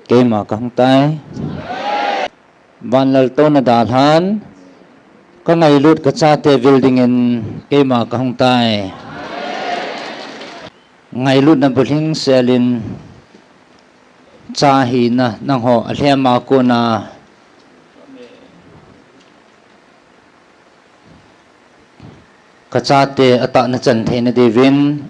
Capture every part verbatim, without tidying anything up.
Keima kahung tai. Vanlaltouna dalhan, kangailut kachate vil dingin keima kahung tai. Ngailutna bulhing selin, cha hina nangho alhema kona kachate atahna chan theina diuvin,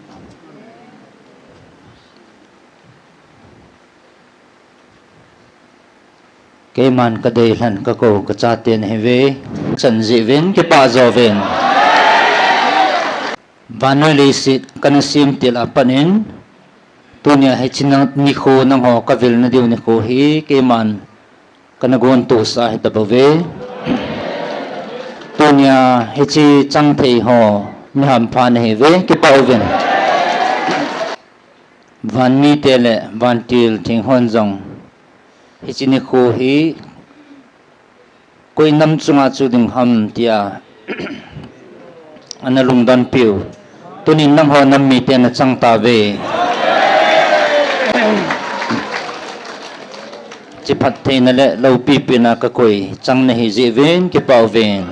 keiman kadeilhen kakou kachate nahiuve. Chan jeh uvin kipah jouvin. Vannoi leiset kana sem til a pat in, tunia hiche nikho nangho kavilna diu nikho hi keiman kana gontosa hitapouve. Tunia hiche chang thei ho mihampha nahiuve, kipah uvin. Vanmite le vantil thenghon jong hiche nikho hi koi nam chunga chu ding ham tia ana lungdonpiu, tunin nangho nam mite nachang tauve. Hiche phattheina le loupipina kakoi chang nahi jeh uvin kipah uvin.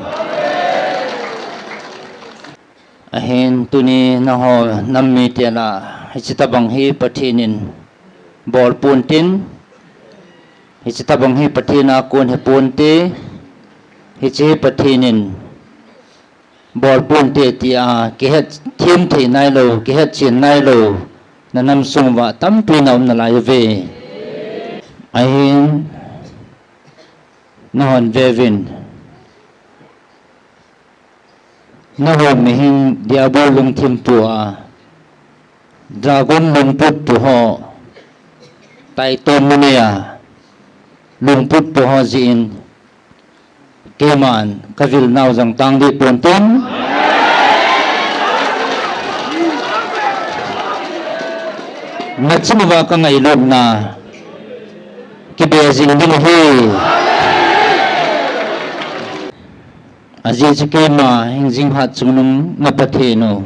Ahin tuni nangho nam mite lah a hiche tobang hi Pathen in bolpon tin, hiche tobang hi Pathen a kon hiponte, hiche hi Pathen in bolponte tia kihetthem thei nailou, kihetchen nailou, nanam sung uva tampi naum nalaiuve. Ahin, nanghon veuvin, nangho mihem diabol lungthimpu a, dragon lungputpu ho, taitom nanei a, lungputpu ho jeh in, keiman kavilnau jong tang deh pontin, nachung uva kangailutna kibe jing ding ahi. Ajeh chu keima hingjing hatchungnung na Pathen u,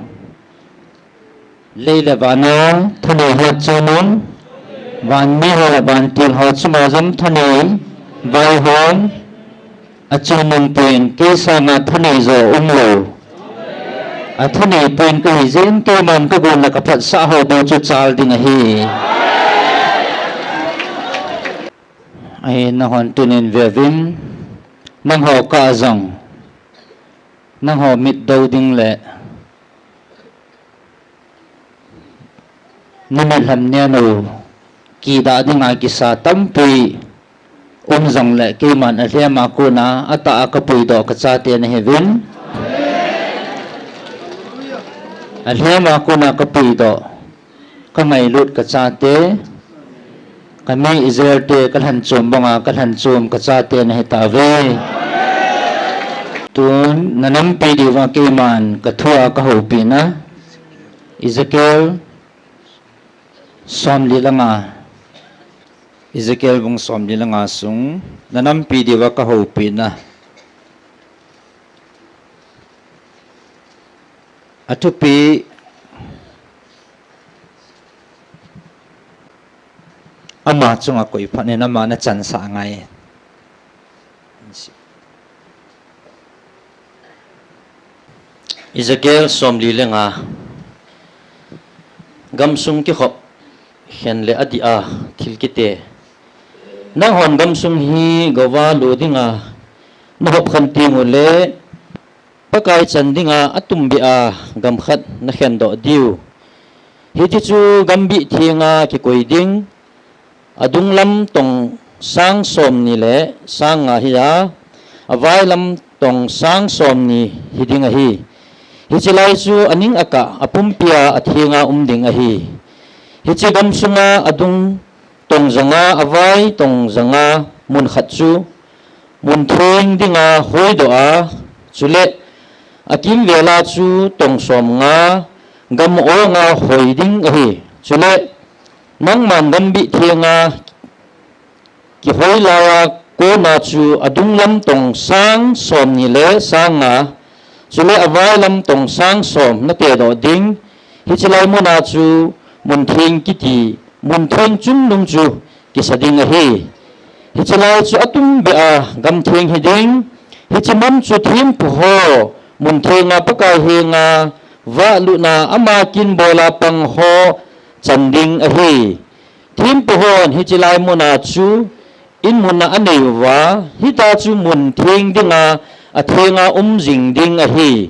lei le van a thanei hatchungnung, vanmi ho le vantil ho chunga jong thanei vaihom, achungnungpen kei sanga thanei jo umlou, athaneipen kahi jeh in keiman kagon le kaphatsah ho bou chu chal ding ahi. Ahin nanghon tunin veuvin, nangho kah a jong, nangho mitdou ding le namit lhamnen u kidah dinga kisa tampi um jongle keiman alhema kona atah a kapuidoh kachate nahiuvin, alhema kona kapuidoh, kangailut kachate, kami Israelte kalhenchom banga kalhenchom kachate nahitauve. Tun nanampi diuva keiman kathua kahoupina, Ezekiel somli le nga, Ezekiel bung somli le nga sung, nanampi diuva kahoupina, athupi, ama chunga koi phat in ama nachansah ngai. Ezekiel somli le nga, gamsung kikhop khen le adih a thil kite. Nanghon gamsung hi gouva lo dinga nahop khen tengule, Pakai chan dinga atumbeh a gam khat nakhendoh diu. Hiti chu gambih thenga kikoi ding, adunglam tong sang somni le sang nga hi a, availam tong sang somni hiding ahi. Hiche lai chu aning akah apumpia athenga um ding ahi. Hiche gamsunga adung tong jonga avai tong jonga mun khat chu mun theng dinga hoidoh a, chule akimvela chu tong somnga gam onga hoi ding ahi. Chule nangman gambih thenga kihoi laiya kona chu adunglam tong sang somni le sang nga, chule availam tong sang som natedoh ding. Hiche lai muna chu mun theng kiti, mun theng chungnung chu kisa ding ahi. Hiche lai chu atumbeh a gamtheng hiding. Hiche mun chu thempu ho mun thenga Pakai henga vahlutna ama kinbola pang ho chan ding ahi. Thempu hon hiche lai muna chu inmun a anei uva, hitia chu mun theng dinga athenga um jing ding ahi.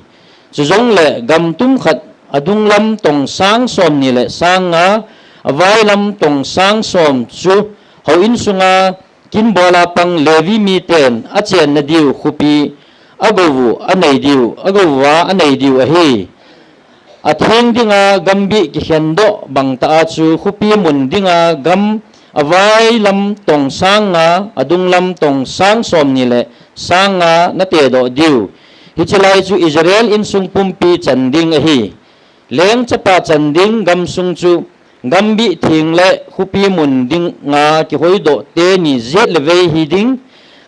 Chujongle gam tum khat adunglam tong sang somni le sang nga, availam tong sang som chu houin sunga kinbola pang Levi miten achenna diu khopi agou u anei diu, agou uva anei diu ahi. Atheng dinga gambih kikhendoh bangtah a chu khopi mun dinga gam availam tong sang nga, adunglam tong sang somni le sang nga natedoh diu. Hiche lai chu Israel insung pumpi chan ding ahi. Leng chapa chan ding gamsung chu gambih theng le khopi mun dinga kihoidoh teni jet le vei hiding.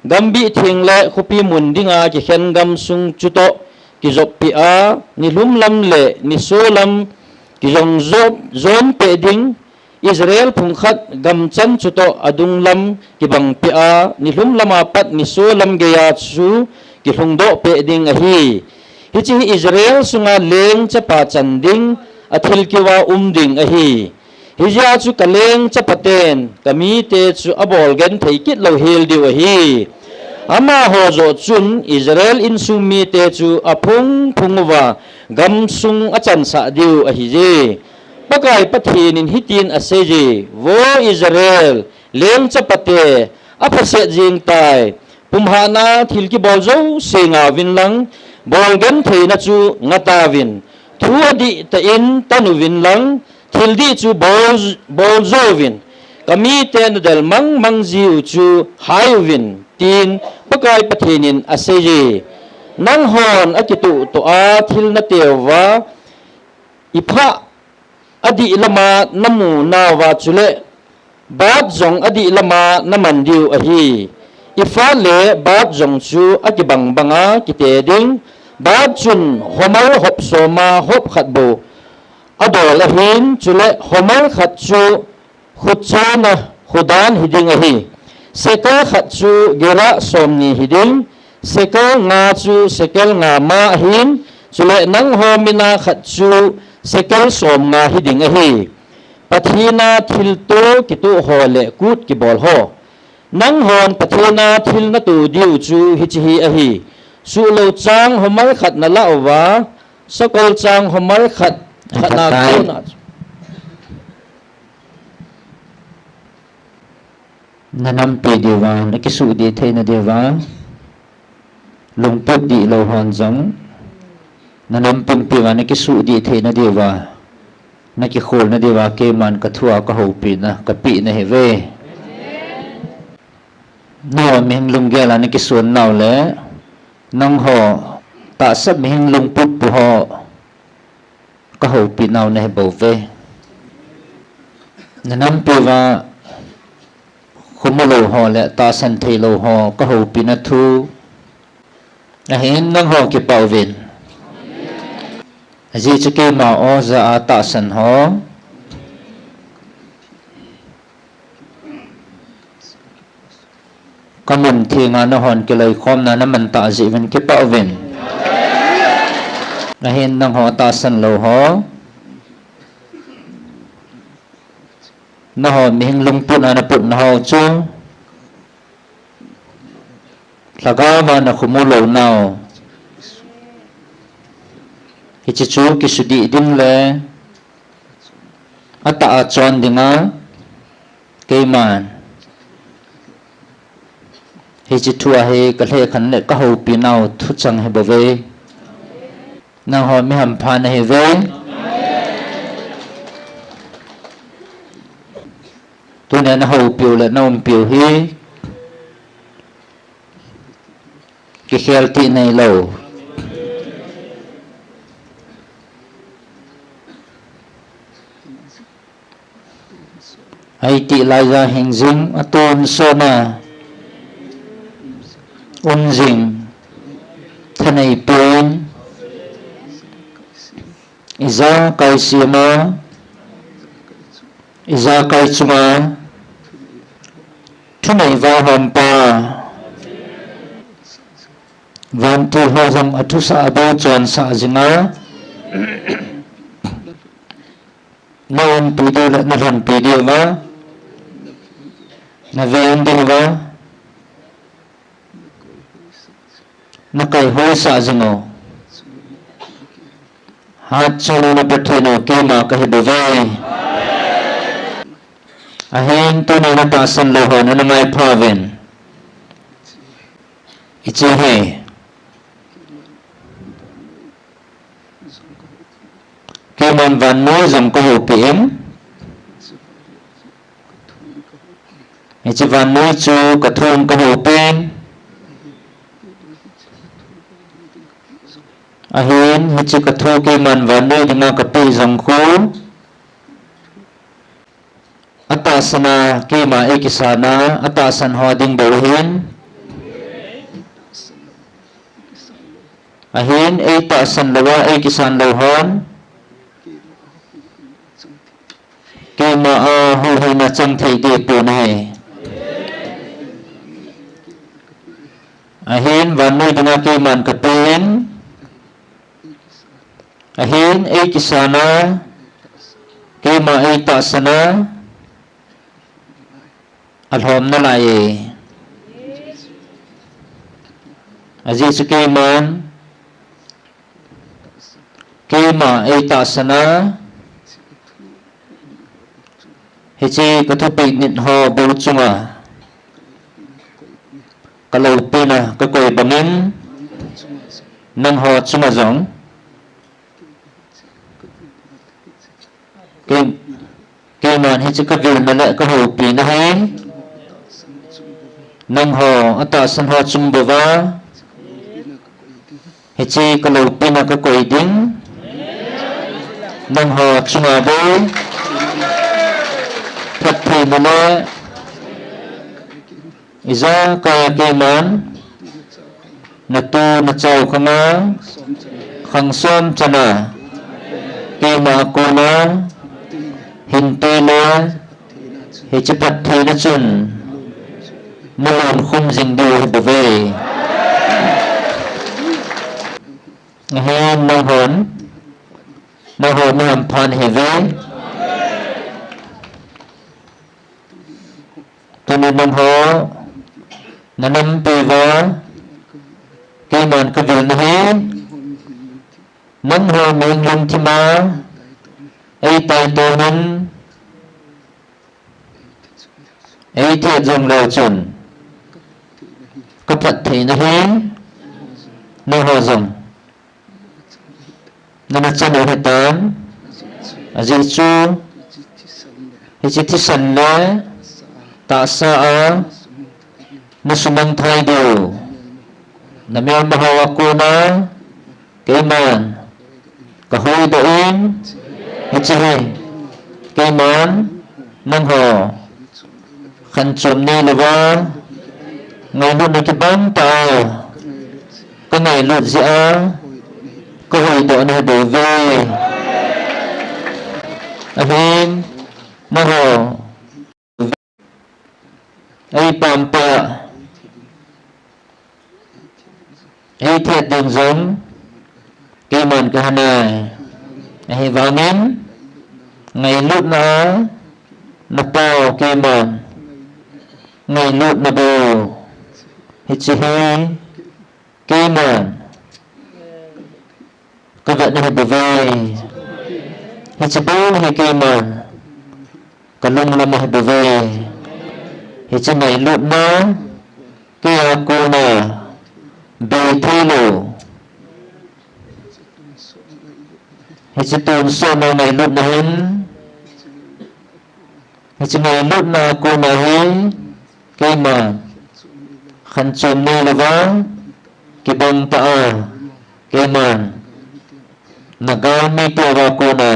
Gambih theng le khopi mun dinga kikhen gamsung chutoh kijoppeh a, nilhum lam le nisolam kijong jop, jon peh ding. Israel phung khat gamchan chutoh adunglam kibangpeh a, nilhum lama pat nisolam geiya chu kilhungdoh peh ding ahi. Hiche hi Israel sunga leng chapa chan ding, athil keuva um ding ahi. Hijeh a chu kaleng chapaten kamite chu abol genthei kit louhel diu ahi. Amaho joh chun Israel insung mite chu aphung phung uva gamsung achansah diu ahije. Pakai Pathen in hitin aseiye, Vo Israel, leng chapate, aphaset jeng tai, pumhatna thil kibol jouse ngauvin lang, bol gentheina chu ngatauvin, thu adihtah in tanuvin lang, thildih chu bol, bol jouvin, kamite nadel mang mang jiu chu haiuvin, tin Pakai Pathen in aseiye. Nanghon akitoh toh a thil nateuva, iphah adih lama namu nauva chule, bat jong adih lama naman diu ahi. Iphah le bat jong chu akibang banga kite ding. Bat chun homer hop soma hop khat bou adol ahin, chule homer khat chu khuchona khudan hiding ahi. Sekel khat chu gerah somni hiding, sekel nga chu sekel nga ma ahin, chule nangho mina khat chu sekel somnga hiding ahi. Pathen a thilto kitoh ho le kut kibol ho, nanghon Pathen a thil nato diu chu hiche hi ahi. Suhlou chang homer khat nalah uva, sakol chang homer khat, khatna kona chu nanampi diuva, nakisuhdih theina diuva, lungput dihlou hon jong nanam pumpiuva nakisuhdih theina diuva, nakikholna diuva keiman kathua kahoupina kapeh nahiuve. Nangho mihem lunggel a nakison nau le, nangho tahsa mihem lungputpu ho kahoupi nau nahibouve. Nanampiuva khomulou ho le tahsan theilou ho kahoupina thu ahin, nangho kipah uvin. Ajeh chu keima o jah a tahsan ho kamun thenga nanghon kiloikhomna namantah jeh uvin kipah uvin. Ahin nangho tahsan lou ho, nangho mihem lungput a naputna ho chu lhagaova nakhomu lou nau, hiche chu kisudih ding le atah a chon dinga keiman hiche thua hi kalhekhen le kahoupi nau thuchang hibouve. Nangho mihem pha nahiuve. Tunia nahoupiu le naumpiu hi kikhel tih neilou, aitih laiya hingjing, atonsotna umjing, thaneipen, ijakai sema, ijakai chunga Thunei vaihompa. Vantil ho jong athusah a bou chonsah jinga. Na umpi diu le na lhunpi diu va. Na veng diu va. Na kaihoisah jing u. Hatchungnung Pathen u keima kahi bouve. Ahin tuni na tahsan lou hon ana maipha uvin. Hiche hi. Keiman vannoi jong kahoupi in. Hiche vannoi chu kathum kahoupi in. Ahin, hiche kathu keiman vannoi dinga kapeh jong khu. Atahsan a keima eikisanna, atahsan ho ding bou ahin. Ahin, eitahsan louva, eikisan lou hon. Keima a huhhingna chang thei ding pon ahi. Ahin, vannoi dinga keiman kapeh in. Ahin, eikisanna, keima eitahsan a, alhom nalai e. Ajeh chu keiman, keima eitahsan a, hiche kathupeh nit ho bou chunga, kaloupina kakoi bangin, nangho chunga jong, kei, keiman hiche kavilna le kahoupina hi, nangho atahsan ho chung bouva, hiche kaloupina kakoi ding, nangho chunga bou, phattheina le, ijakai a keiman, natu nachao khanga, khang som chana, keima a kona, hinpeh le, hiche phattheina chun, nalonkhum jing diu ahi bouve. Ahin nanghon, nangho mi hampha nahiuve. Tuni nangho, nanampi uva, keiman kavilna hi, nangho mihem lungthima, eitaiton in, eithet jong leu chun, kaphattheina hi, nangho jong nana chan u ahitan, ajeh chu, hiche thisan le tahsa a, nasumang thai diu, namelma ho a kona, keiman, kahoidoh in, hiche hi, keiman, nangho, khanchom neilouva, ngailutna kibang tah a, kangailut jeh a, kahoidoh nahi bouve. Ahin, nangho, eipampa, eithet ding jong, keiman kahinai. Ahivangin, ngailutna a, napao keiman, ngailutna bou, hiche hi, keiman, kavet nahi bouve. Hiche bou hi keiman, kalunglam ahi bouve. Hiche ngailutna, keia kona, bei theilou. Hiche tonsot a ngailutna hin, hiche ngailutna a kona hi, keiman, khanchom neilouva, kibang tah a, keiman, nagalmite uva kona,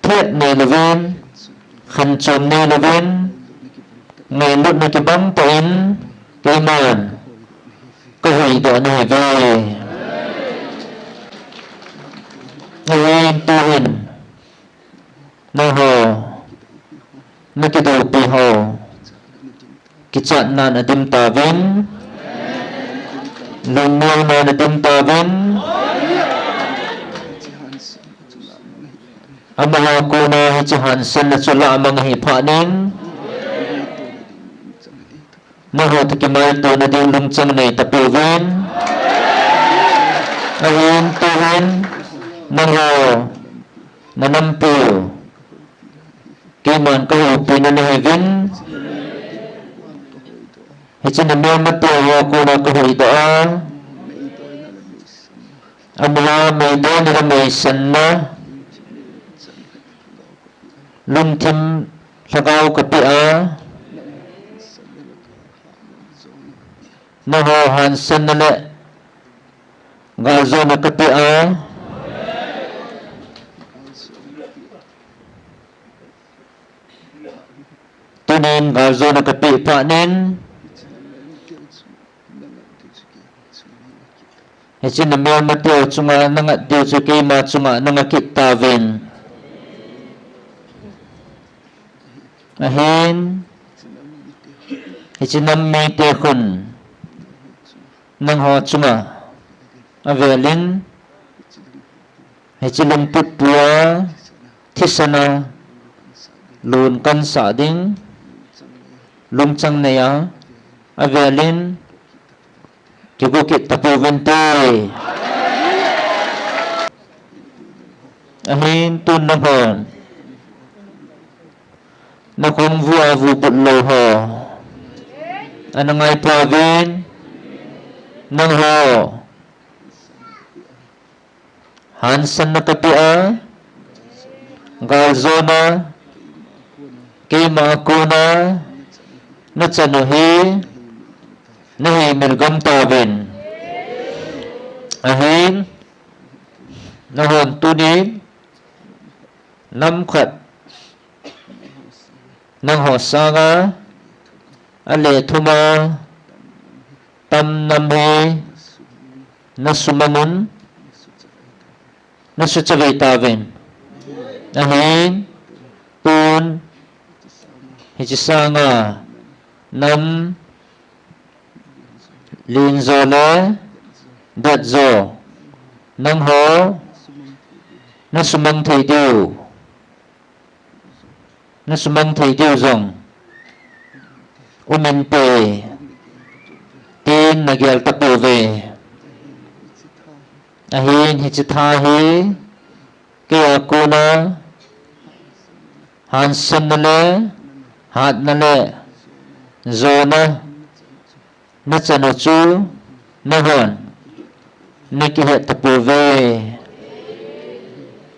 thet neilouvin, khanchom neilouvin, ngailutna kibang tah in, keiman, kahoidoh nahiuve. Ahin tuhin, nangho, nakidoupi ho, Kichatnan adim tauvin, lungmongnan adim tauvin. Amaho kona hiche hansanna chu lah mang ahi phat in, nangho toh kimaito nading lungchang nei tapouvin. Ahin tuhin nangho nanampiu keiman kahoupina nahiuvin. Hiche namelmate ho kona kahuhdoh a, amaho meidoina le meisanna, lungthim lhagao kapeh a, nangho hansanna le galjona kapeh a, tunin galjona kapeh phat in, hiche namelmateu chunga nangat diu chu keima chunga nanga kit tauvin. Ahin, hiche nam mite khun nangho chunga avelin, hiche lungput pua thisana lungkansah ding, lungchang neiya avelin kigo kit tapouvinte. Ahin tun nanghon nakhongvua vubut lou ho ana ngai tauvin, nangho hansanna kapeh a, galjona keima kona nachanu hi naheimil gam tauvin. Ahin, nanghon tunin nam khat nangho sanga ale thuma tam nam hi nasumangun, nasuchavei tauvin. Ahin, tun hiche sanga nam lenjo le detjo nangho nasumang thei diu, nasumang thei diu jong uminte, tin nagel tapouve. Ahin hiche tha hi keia kona hansanna le hatna le jona nachanu chu nanghon nakihet tapouve.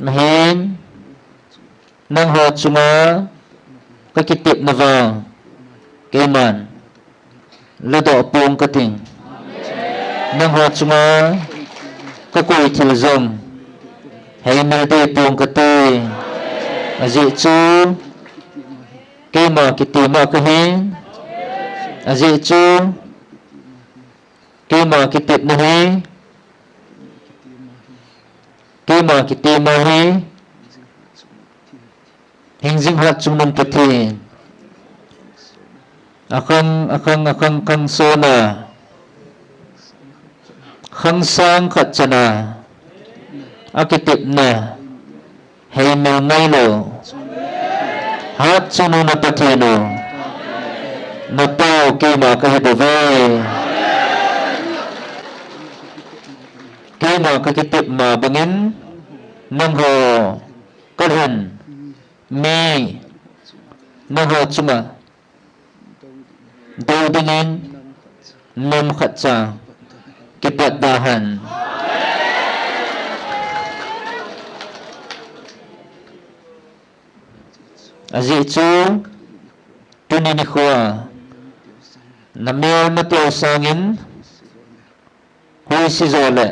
Ahin nangho chunga kakitepna vang keiman ladoh pong kating. Nangho chunga kakoi thil jong heimil deh pong kate. Ajeh chu keima kitem a kahi. Ajeh chu keima kitepna hi, keima kitem a hi hingjing hatchungnung Pathen, akhang akhang akhang khang sona, khang sang khat chana akitepna heimil ngailou hatchungnung na Pathen u, napau keima kahibouve. Keima kakitepma bangin nangho kalhen mi nangho chunga dou dingin nam khatcha kipatda hen. Ajeh chu tuni nikhoa namelmateu sangin huisi jo le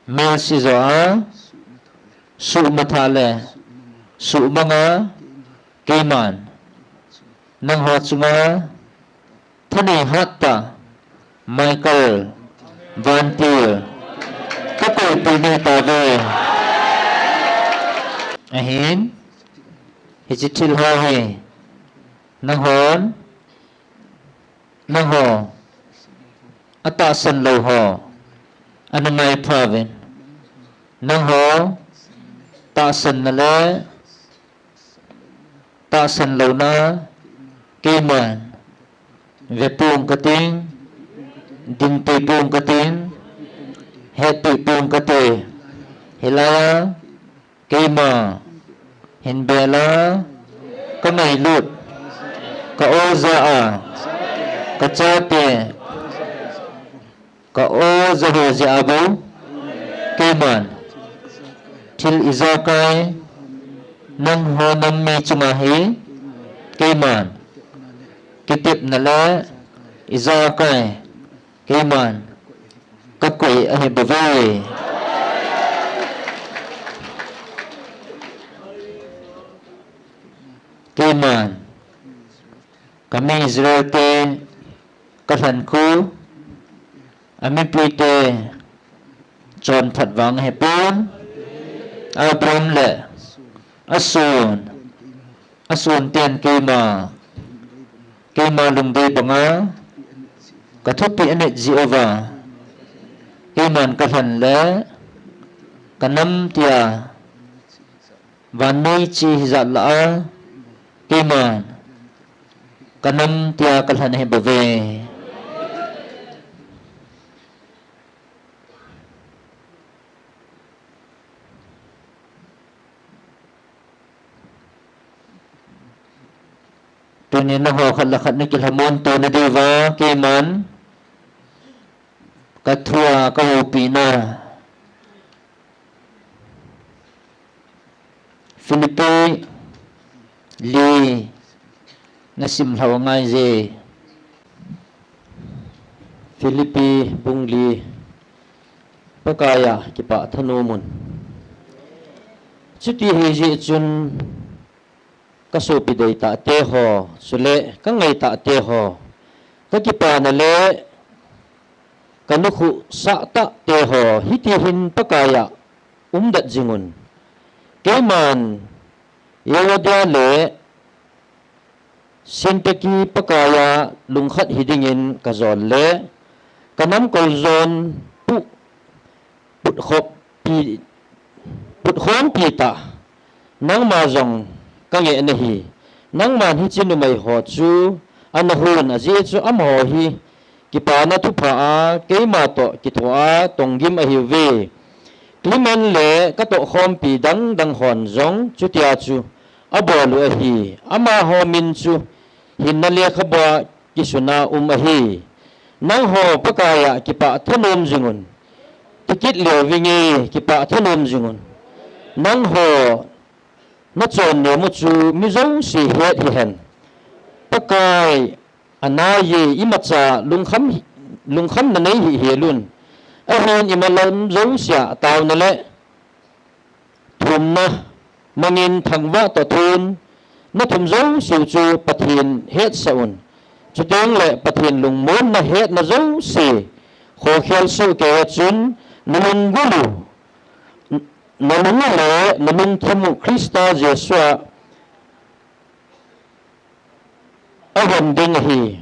melsi jo a suhmathah le suhmanga keiman nangho chunga thanei hattah Michael Vantil kakoipeh nahi tauve. Ahin Hiche thil ho hi, nanghon, nangho, atahsan lou ho, ana ngai phauvin. Nangho, tahsanna le, tahsan louna, keiman, vepong kating, dingpeh pong kating, hetpeh pong kate, hilaiya, keima, hin bela, ka ngailut, ka oja a, ka chate, ka oja ho jeh a bou, keiman, thil ijakai, nangho nam mi chunga hi, keiman, kitepna le, ijakai, keiman, kakoi ahi bouve. Keiman, kami Israel te, kalhen khu, amipite, chonphat vang ahipon, Abraham le, ason, ason ten keima, keima lungdei banga, kathupeh anit jeh uva, keiman kalhen le, kanam tia, vannoi che hijat lah a, keiman, kanam tia kalhen ahi bouve. Tunin nangho khat le khat nakilhamon tona diuva, keiman, kathua, kahopina. Philippi li nasim lhau angaije. Philippi bung li, Pakaiya kipah thanom un. Chuti hijeh chun kasopi deitahte ho, chule kangaitahte ho, kakipana le kanukhuh sahtahte ho, hitihin Pakaiya umdet jingun. Keiman Euodia le Sintiki Pakaiya lungkhat hidingin kajol le, kanamkol jon puh, putkhoppi, putkhompi tah, nangma jong kangeh nahi. Nangman hiche numeiho chu anahon, ajeh chu amaho hi kipana thupha a keima toh kithoa tonggim ahiuve. Klement le katohkhompi dangdang hon jong chutia chu abol u ahi. Amaho min chu hinna lekhabua kisuna um ahi. Nangho Pakaiya kipah thanom jingun. Tikit leuvinge, kipah thanom jingun. Nangho nachonnem u chu mi jouse het hihen. Pakai anaiye, imacha lungkham, lungkhamna nei hihhelun. Ahin imalam jousea taona le thumna mangin thangvah toh thun, nathum jouseu chu Pathen hetsah un. Chutengle Pathen lungmonna hetna jouse khokhel sohkeiya chun nalunggulu, nalungu le nalungthimu Christa Jesua ahon ding ahi.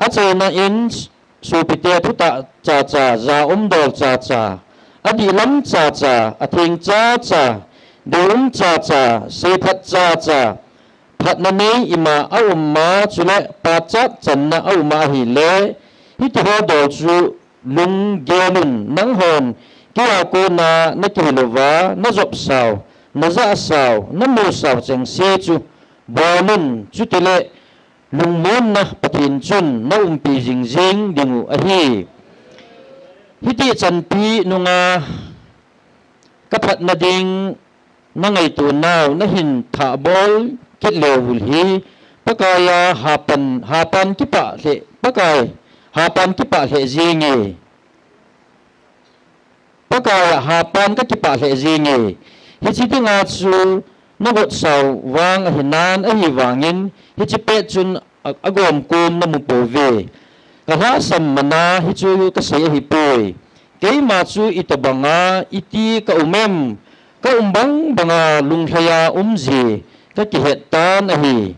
Achaina in sopite thutah chacha, jaumdol chacha, adihlam chacha, atheng chacha, deium chacha, seiphat chacha, phatna nei ima auma, chule pachat channa auma ahile, hitiho dol chu lunggelun. Nanghon keia kona nakihilouva najopsau, najahsau, namusau chengse chu bolun, chutile lungmonna Pathen chun naumpi jingjing dingu ahi. Hiti chanpi nunga kaphatna ding nangaitonau nahin thahbol kit leuvul hi Pakaiya hapan, hapan kipah lheh, Pakai hapan kipah lheh jenge. Pakaiya hapan kakipah lheh jenge. Hiche dinga chu nagotsau vang ahinan, ahivangin hiche pet chun a, agomkom namupouve. Kalhahsam mana hichu kasei ahipoi. Keima chu itobanga iti kaumem, Ka um bang banga lunglhaiya umji ka kihet tan ahi.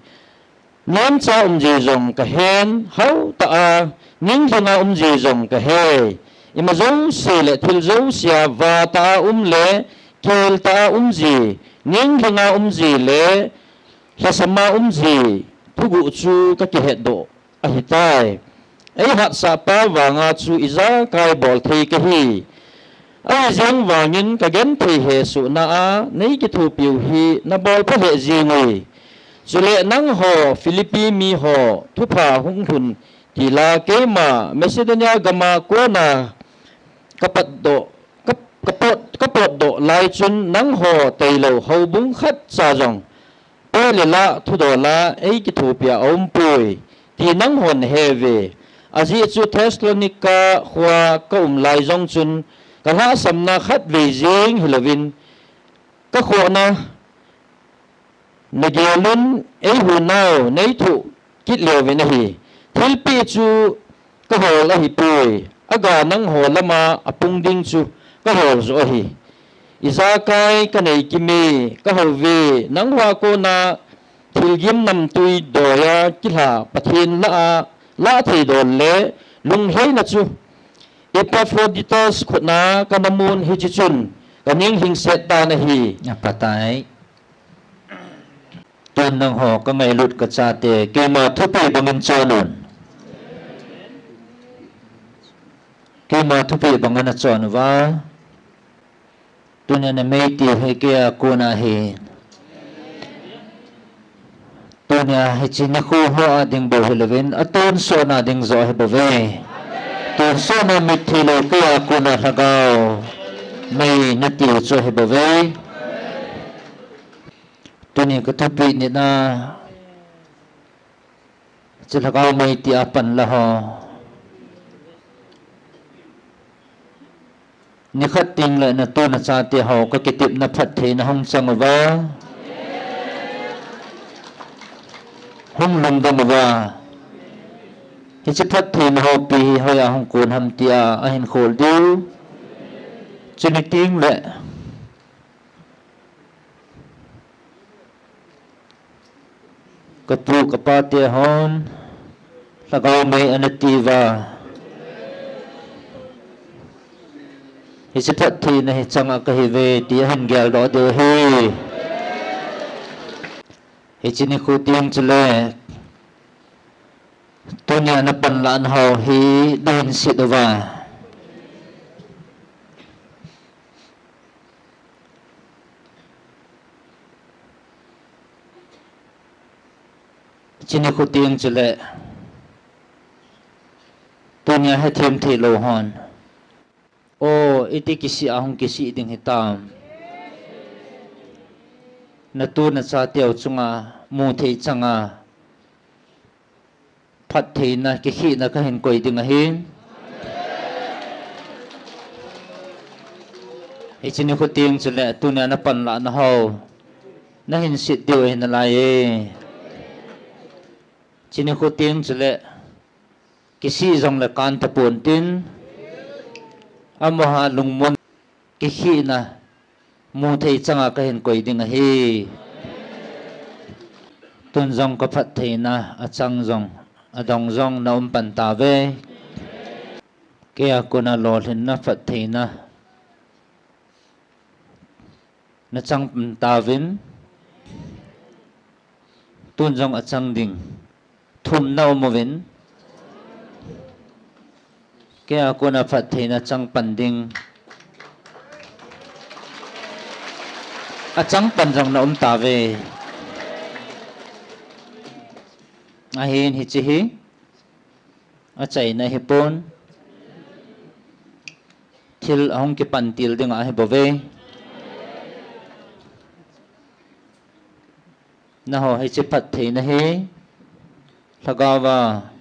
Nemcha umji jong ka hen, hau ta a, ninglhinga umji jong ka he. Ima jouse le thil jousea vata a um le, kelta a umji, ninglhinga umji le, lhasama umji, thuguh chu ka kihetdoh ahitai. Ei hatsah pa vanga chu ijakai bol thei kahi. Ahi jeng vangin ka genthei hesohna a nei kithopiu hi na bol pha lheh jeng ui. Chule nangho Philippi miho thupha hung lhun tila keima Macedonia gama kona ka patdoh, ka, ka pot, ka potdoh lai chun nangho tailou houbung khatcha jong peh le lah thudola ei kithopia aumpoi, ti nanghon he uve. Ajeh chu Thessalonica khoa ka um lai jong chun ka lhahsamna khatvei jeng hilouvin ka khohna na gelun ei hunau nei thoh kit leuvin ahi. Thilpeh chu ka hol ahipoi, aga nangho lama apung ding chu ka hol joh ahi. Ijakai ka nei kime, ka hou ve, nangho a kona thilgim namtui doiya kilha Pathen lah a, lah thei dol le lunglhaina chu Epaphroditus khutna ka namun hiche chun ka ning lhingset tan ahi. Apatai. Tun nangho ka ngailut ka chate, keima thupeh bangin chon un. Keima thupeh bangin achon uva. Tunia na meiti hi keia kona hi. Tunia hiche nikho ho a ding bou hilouvin, atonsotna ding joh ahi bouve. Tonsotna mitthi lou keia kona lhagao mei natiu chu ahi bouve. Tuni ka thupeh nina, hiche lhagao mei tia pan la ho. Nikhat teng le natu nachate ho ka kitepna phattheina hung chang uva, hung lungdam uva. Hiche phattheina ho pi hi hoiya hung kon ham tia ahin khol diu. Chuni teng le ka pu ka pa te hon lhagao mei ana tiuva, hiche phattheina hi changa kahiuve ti ahin geldoh diu ahi. Hiche nikho teng chule tunia na panlahna ho hi nahin set uva. Hiche nikho teng chule tunia hethem theilou hon, o, iti kisih a hung kisih ding hitam. Natu nachateu chunga muthei changa phattheina, kikhehna kahin koi ding ahi. Hiche nikho teng chule tunia na panlahna ho nahin set diu ahi nalai e. Hiche nikho teng chule kisih jongle kan tapon tin, amaho lungmon kikhehna muthei changa kahin koi ding ahi. Tun jong ka phattheina achang jong, adong jong na um pan tauve. Keia kona lolhinna phattheina nachang pan tauvin, tun jong achang ding thum na um uvin, keia kona phattheina chang pan ding, achang pan jong na um tauve. Ahin hiche hi achaina ahipon, thil ahung kipan til dinga ahi bouve. Nangho hiche phattheina hi lhagaova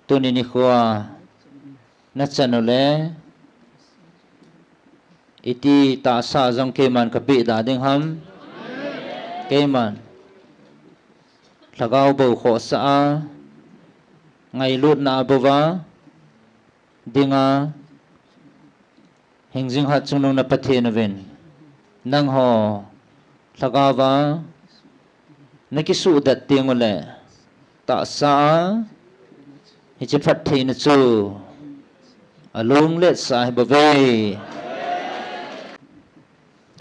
tuni nikhoa nachan ule, iti tahsa jong keiman kapeh da ding ham? Keiman lhagao bou khohsah a, ngailutna a bouva dinga, hingjing hat chungnung na Pathen uvin, Nangho lhagao va nakisuhdet teng uleh, tahsa a hiche phattheina chu alungletsa ahi bouve.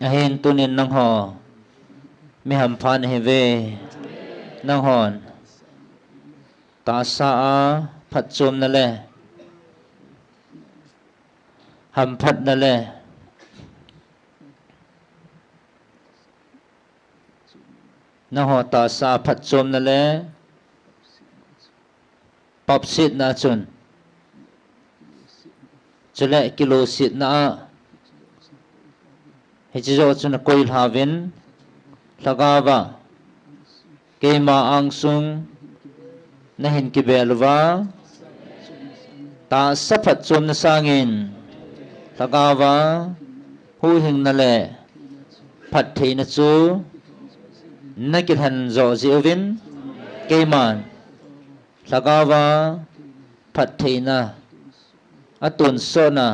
Ahin tunin nangho mi hampha nahiuve. Nanghon tahsa a phatchomna le hamphatna le nangho tahsa a phatchomna le papsetna chun, chule kilosetna a, hiche joh chun akoi lhauvin, lhagao va keima angsung nahin kibel uva, tahsa phatchomna sangin lhagao va huhhingna le phattheina chu nakilhen joh jeh uvin, keiman lhagao va phattheina atonsotna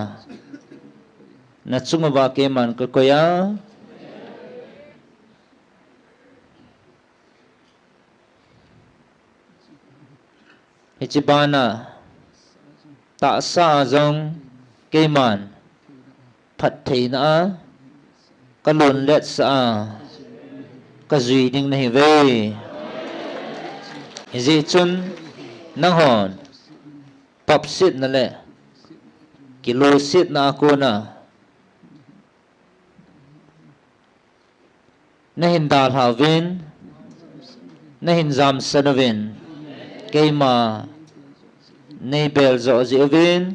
nachung uva keiman kakoi a. Hiche bana tahsa a jong keiman phattheina a kalunletsa a kajui ding nahiuve. Hijeh chun nanghon papsetna le kilosetna a kona nahin dalhauvin, nahin jamsan uvin, keima neibel joh jeh uvin,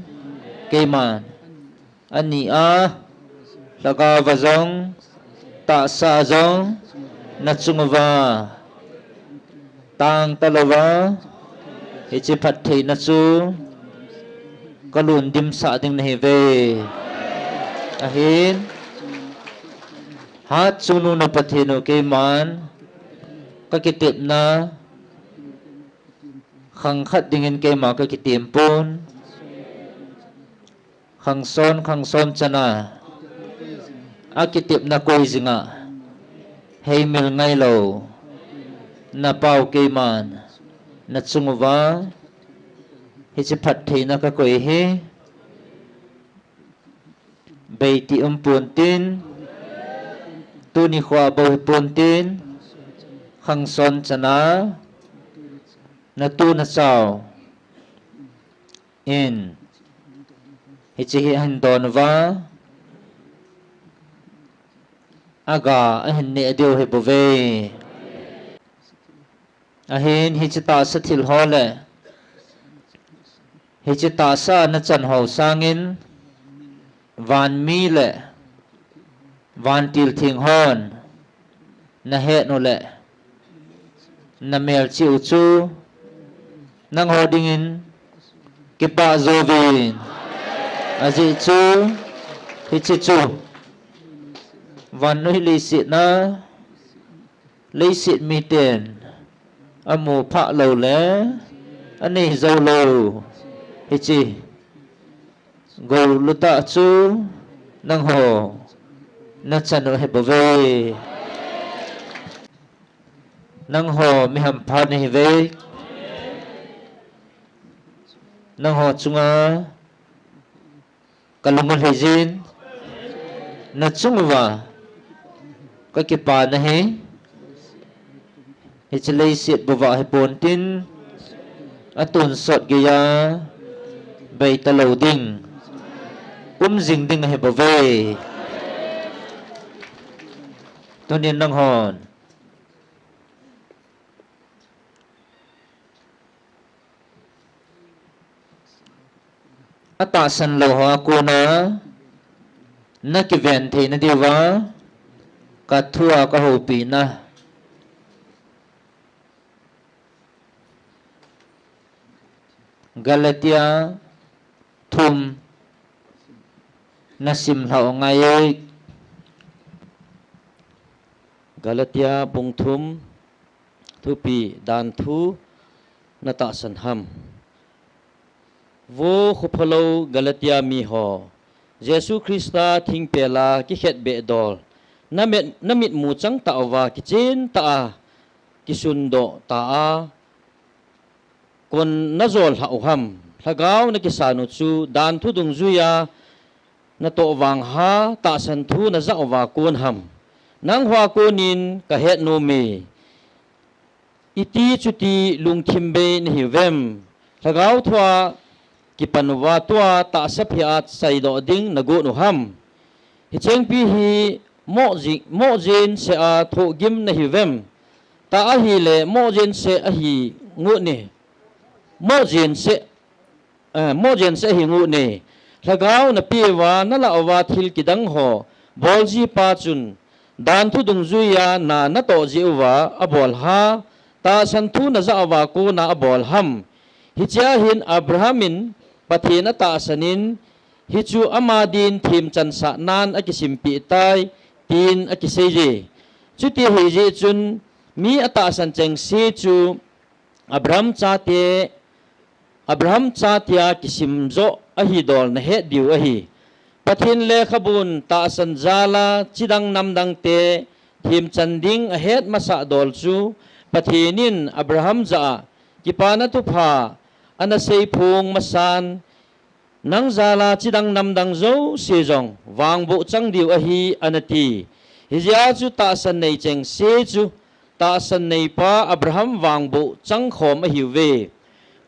keiman ani a lhagao va jong, tahsa a jong nachung uva tang talouva, hiche phattheina chu kalun dimsah ding nahiuve. Ahin, Hatchungnung Pathen u, keiman kakitepna khang khat dingin keima kakitem pon. Khang som, khang som chana akitepna koi jinga heimil ngailou napau keiman nachung uva hiche phattheina kakoi hi beiti um pontin, tuni khoa bou hi pontin, khang som chana natu nachau in hiche hi ahin don uva, aga ahin neh diu ahi bouve. Ahin hiche tahsa thil ho le hiche tahsa nachan ho sangin vanmi le vantil theng hon nahet u le namelchih u chu nangho dingin kipah jouvin, ajeh chu hiche chu vannoi leiset a leiset miten amu phah lou le anei jou lou hiche gollutah chu nangho nachan u ahi bouve. Nangho mi hampha nahiuve. Nangho chunga kalung alhai jin, nachung uva kakipana hi hiche leiset bou va hi pontin, atonsot geiya bei talou ding, um jing ding ahi bouve. Tunin nanghon atahsan lou hoa kona nakiven theina diuva kathua kahoupina Galatia thum nasim lhah u ngai e. Galatia bung thum, thupi dan thu natahsan ham? Vo khophalou Galatia miho, Jesu Christa thingpel a kikhetbeh dol na mit, na mitmu chang tah uva kichen tah a kisundoh ta a, kon na jol lhah u ham? Lhagao na kisan u chu dan thu dungjuia na toh vang ha, tahsan thu na jah uva kon ham? Nangho a konin ka het nom e. Iti chuti lungthim bei na hiuvem? Lhagao thua kipan uva tua tahsa phe a chaidoh ding na got u ham? Hichengpi hi mohji-, mohjin seh a thohgim na hiuvem? Tah ahile mohjin seh ahi ngut ne. Mohjin seh, eh, mohjin seh ahi ngut ne. Lhagao na pe uva na lah uva thil kidang ho bolji pa chun dan thu dungjuia na na toh jeh uva abol ha, tahsan thu na jah uva kona abol ham? Hichea hin Abraham in Pathen atahsan in, hichu ama din themchan sah nan akisimpeh tai, tin akisei je. Chuti ahijeh chun mi atahsan chengse chu Abraham chate, Abraham chatea kisim joh ahi dol na het diu ahi. Pathen lekhabun tahsan jal a chidang namdang te themchan ding ahet masah dol chu Pathen in Abraham jah a kipana thupha ana seiphong masan, nang jal a chidang namdang jouse jong vangboh chang diu ahi, ana ti. Hijeh a chu tahsan nei chengse chu tahsan neipa Abraham vangboh chang khom ahiuve.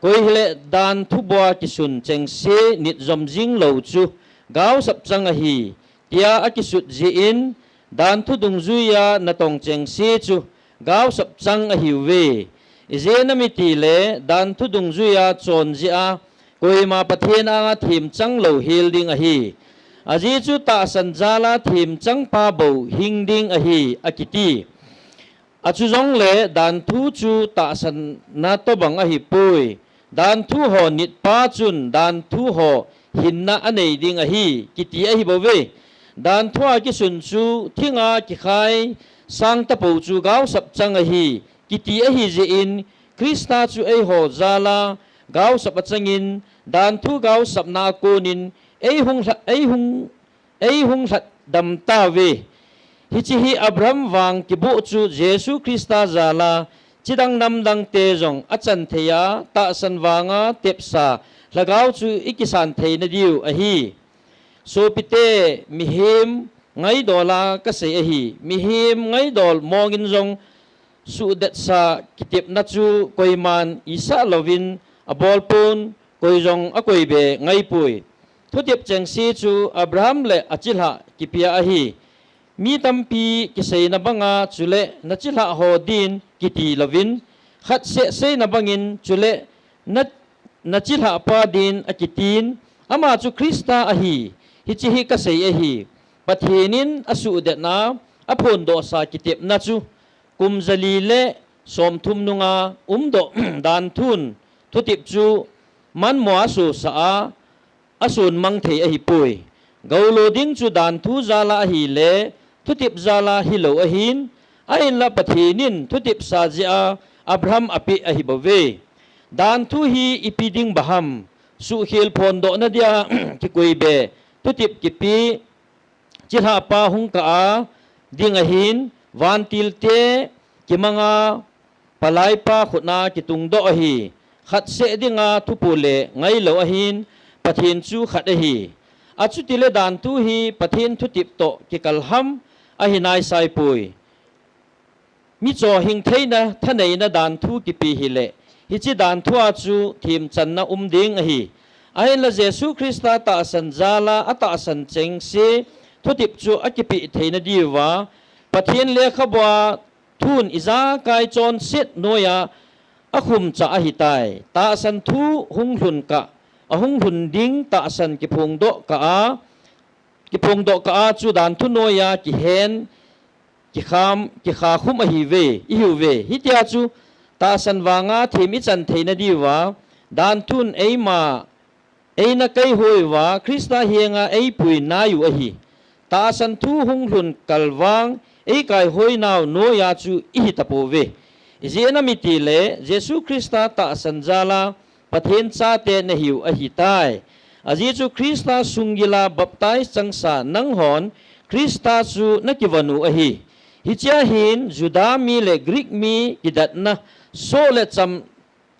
Koi hile dan thu bua kisun chengse nit jom jing lou chu gaosap chang ahi, tia akisut jeh in, dan thu dungjuia na tong chengse chu gaosap chang ahiuve. Ijeh inem itile dan thu dungjuia chon jeh a koima Pathen anga themchang lou hel ding ahi. Ajeh chu tahsan jal a themchang pa bou hing ding ahi, akiti. Achujongle dan thu chu tahsanna tobang ahipoi. Dan thu ho nit pa chun dan thu ho hinna anei ding ahi, kiti ahi bouve. Dan thu a kisun chu thinga kikhai sang tapou chu gaosap chang ahi, kiti ahi jeh in, Christa chu eiho jal a gaosap achang in, dan thu gaosapna a kon in eihung lha-, eihung, eihung lhatdam tauve. Hiche hi Abraham vang kiboh chu Jesu Christa jal a chidang namdang te jong achan thei a, tahsan vanga tepsa lhagao chu ikisan theina diu ahi. Sopite, mihem ngaidol a kasei ahi. Mihem ngaidol mong in jong suhdetsa kitepna chu koiman isah louvin abol pon, koi jong akoi be ngaipoi. Thutep chengse chu Abraham le achilhah kipia ahi. Mi tampi kiseina banga chule nachilhah ho din kiti louvin, khat seh seina bangin chule na, nachilhah pa din akitin, ama chu Christa ahi, hiche hi kasei ahi. Pathen in asuhdetna, aphondohsa kitepna chu kum jali le somthum nunga umdoh dan thun thutep chu manmo a asosah a, ason mang thei ahipoi. Goulo ding chu dan thu jal a ahile, thutep jal a hilou ahin, ahinla Pathen in thutepsa jeh a Abraham apeh ahi bouve. Dan thu hi ipi ding baham? Suhkhel phondohna dia kikoi be thutep kipe, chilhah pa hung kah a ding ahin, vantil te kimanga palai pa khut a kitungdoh ahi. Khat seh dinga thupule ngailou ahin, Pathen chu khat ahi. Achutile dan thu hi Pathen thutep toh kikal ham? Ahi naisaipoi. Micho hing theina thaneina dan thu kipe hile, hiche dan thu a chu themchanna um ding ahi. Ahinla Jesu Christa tahsan jal a atahsan chengse thutep chu akipeh theina diuva, Pathen lekhabua thun ijakai chonset noiya akhumcha ahitai. Tahsan thu hung lhun kah, ahung lhun ding tahsan kiphongdoh kah a, kiphongdoh kah a chu dan thu noiya kihen, kikham, kikhakhum ahiuve, ihiuve. Hitia chu tahsan vanga them ichan theina diuva, dan thun eima, eina kaihoi uva, Christa henga eipui naiu ahi. Tahsan thu hung lhun kal vang, eikaihoinau noiya chu ihi tapouve. Ijeh inem itile, Jesu Christa tahsan jal a Pathen chate nahiu ahitai. Ajeh chu Christa sunggil a baptize changsa nanghon Christa chu nakivon u ahi. Hichea hin Juda mi le Greek mi kidatna, soh le cham,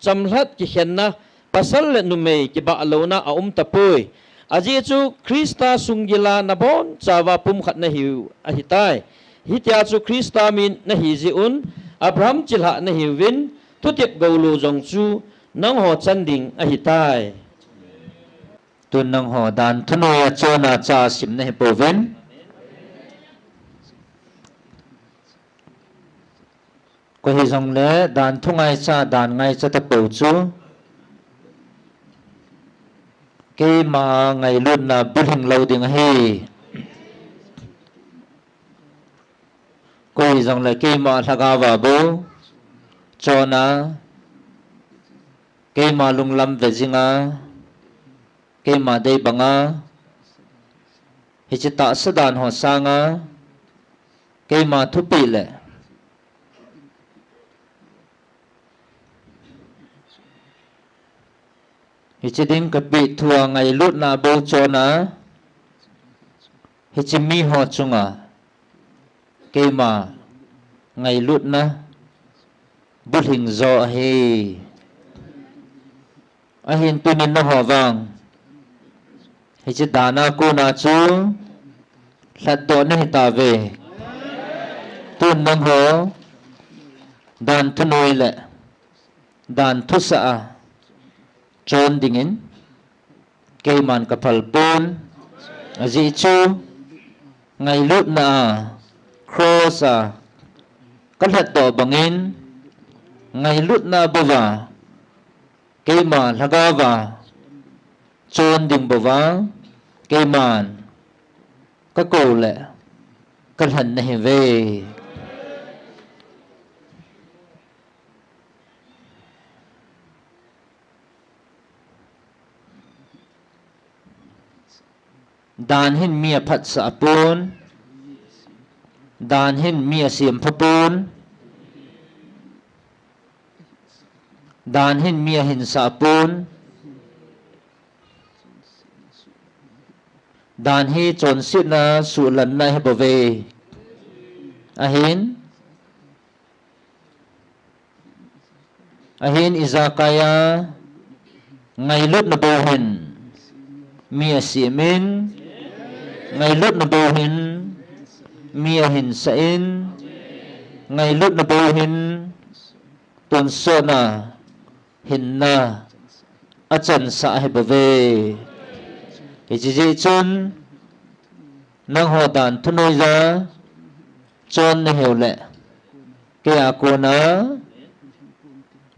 chamlhat kikhenna, pasal le numei kibahlouna aum tapoi. Ajeh chu Christa sunggila nabonchauva pumkhat nahiu ahitai. Hitia chu Christa mi nahi jeh un Abraham chilhah nahiuvin, thutep goulu jong chu nangho chan ding ahitai. Tun nangho dan thunoiya chonna cha sim nahipouvin. Koi hijongle dan thu ngaicha, dan ngaicha tapou chu keima ngailutna bulhing lou ding ahi. Koi hijongle keima lhagaova bou chonna, keima lunglam vejinga, keima deibanga, hiche tahsa dan ho sanga, keima thupeh le hiche ding kapeh thua ngailutna bou chonna, hiche miho chunga keima ngailutna bulhing jo ahi. Ahin tunin nangho vang hiche dana kona chu lhatdoh nahitauve. Tun nangho dan thunoi le dan thusah a chon dingin keiman kaphal pon. Ajeh chu ngailutna a cross a kalhatdoh bangin, ngailutna bouva keima lhagaova chon ding bouva keiman kakou le kalhen nahiuve. Dan hin mi aphatsah pon, dan hin mi asempha pon, dan hin mi ahinsah pon, dan hi chonsetna suhlanna ahibouve. Ahin, ahin ijakaiya ngailutna bou hin mi asemin, ngailutna bou hin mi ahinsah in, ngailutna bou hin tonsotna hinna achansah ahibouve. Hiche jeh chun nangho dan thunoiya chon nahiu le, keia kona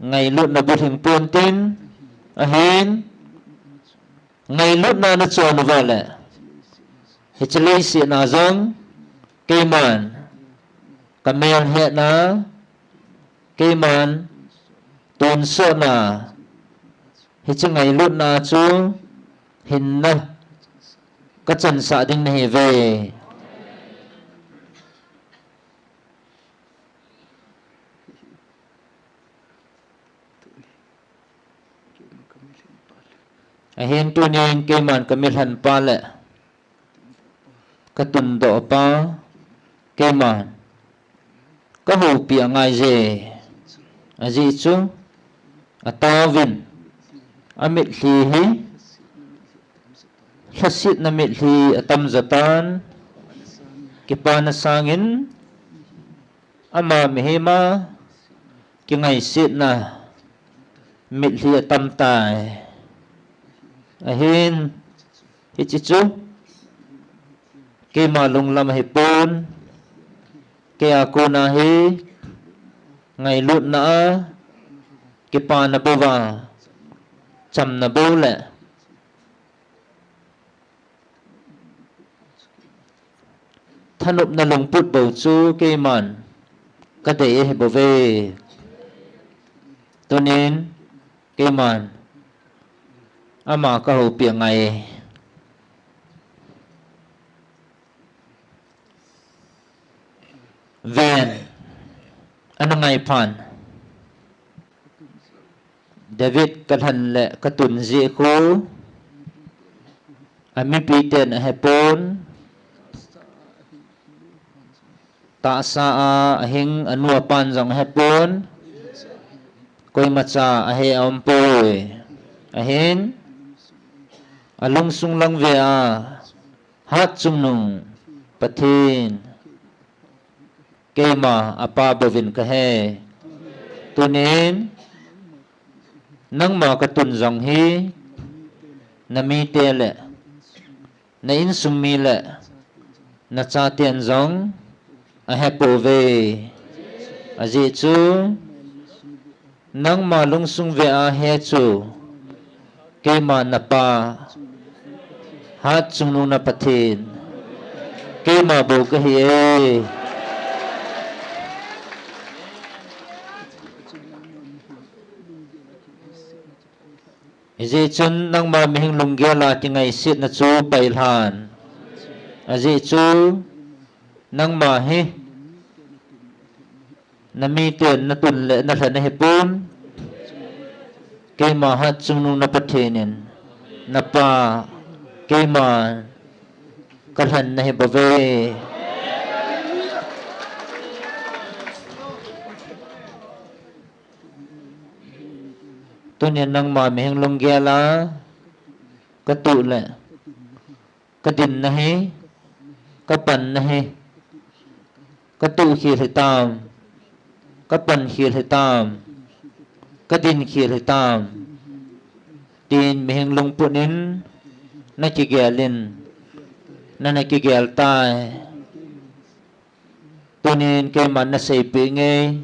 ngailutna bulhing pontin, ahin ngailutna nachon uva le, hiche leiset a jong keiman kamelhetna, keiman tonsotna, hiche ngailutna chu hinna kachansah ding nahiuve. Ahin tunin keiman kamilhenpa le katundohpa keiman kahoupi angaiye. Ajeh chu ataovin amitlhi hi lhasetna mitlhi atamjo tan, kipana sangin ama mihema kingaisetna mitlhi atamtai. Ahin hiche chu keima lunglam ahipon, keia kona hi ngailutna a kipana bouva chamna bou le thanopna lungput bou chu keiman kadei ahibouve. Tunin keiman ama kahoupi angai. Ven, ana ngai phan. David kalhen le katun jeh khu amipiten ahepon. tahsa a ahing anu apan jong ahepon, koimacha ahe aumpoi. Ahin, alungsung lang ve a, Hatchungnung Pathen, keima apa bouvin kahe. Tunin, nangma katun jong hi, namite le, na insung mi le, nachaten jong, ahepouve. Ajeh chu, nangma lungsung ve a he chu, keima napa, Hatchungnung na Pathen, keima bou kahi e. Hijeh chun nangma mihing lunggel a kingaisetna chu pailhan. Ajeh chu nangma hi namiten natun le nalhen ahipon, keima Hatchungnung na Pathen in, napa, keima kalhen nahi bouve. Tunin nangma mihing lunggel a katuh le, kadinna hi, kapanna hi, katuh khel hitam, kapan khel hitam, kadin khel hitam, tin mihing lungput in nakigel in, na nakigel tai. Tunin keiman naseipeh nge,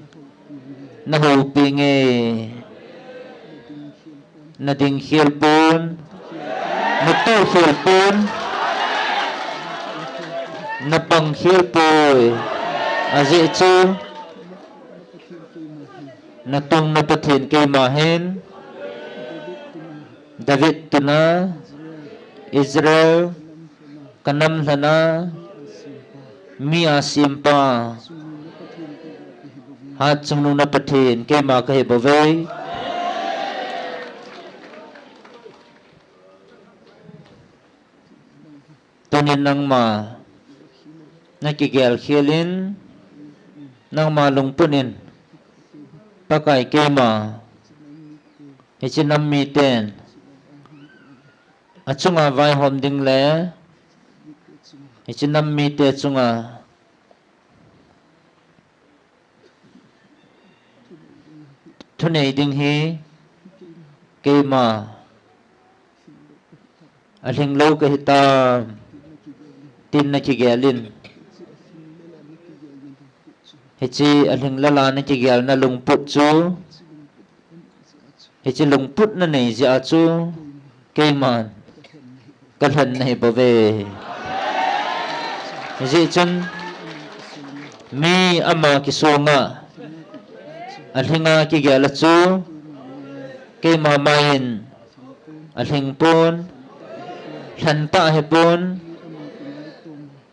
nahoupeh nge, nading khel pon, natuh khel pon, napang khel poi. Ajeh chu, natung na Pathen keima hin, David tuna, Israel, kanam lhana, mi a sempa, Hatchungnung na Pathen keima kahi bouve. Tunin nangma nakigel khel in, nangma lungput in, Pakai keima, hiche nam miten achunga vaihom ding le, hiche nam mite chunga thunei ding hi keima alhinglou kahitam, tin nakigel in, hiche alhinglel a nakigelna lungput chu, hiche lungput nanei jeh a chu, keiman kalhen nahi bouve. Hijeh chun, mi ama kisonga, alhinga kigel a chu, keima maiin alhing pon, lhentah ahipon,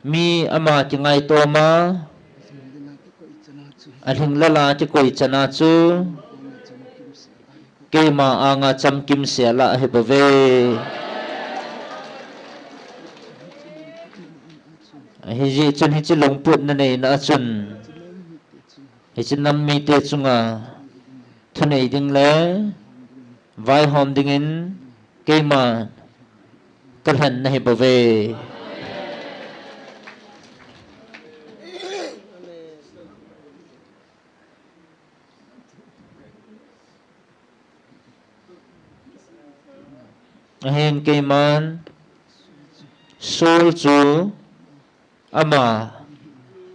mi ama kingaitoma, alhinglel a kikoi chana chu, keima anga chamkimsel a ahi bouve. Hijeh chun hiche lungput naneina a chun, hiche nam mite chunga thunei ding le vaihom dingin keiman kalhen nahi bouve. Ahin keiman Saul chu ama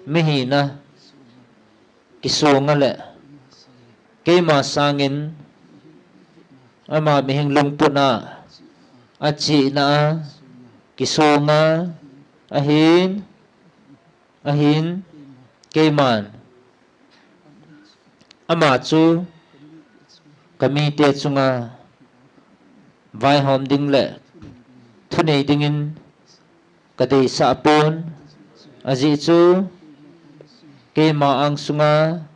mihina kisonga le keima sangin ama mihing lungput a achihna a kisonga ahin, ahin keiman ama chu kamite chunga vaihom ding le thunei dingin kadeisah pon, ajeh chu keima angsunga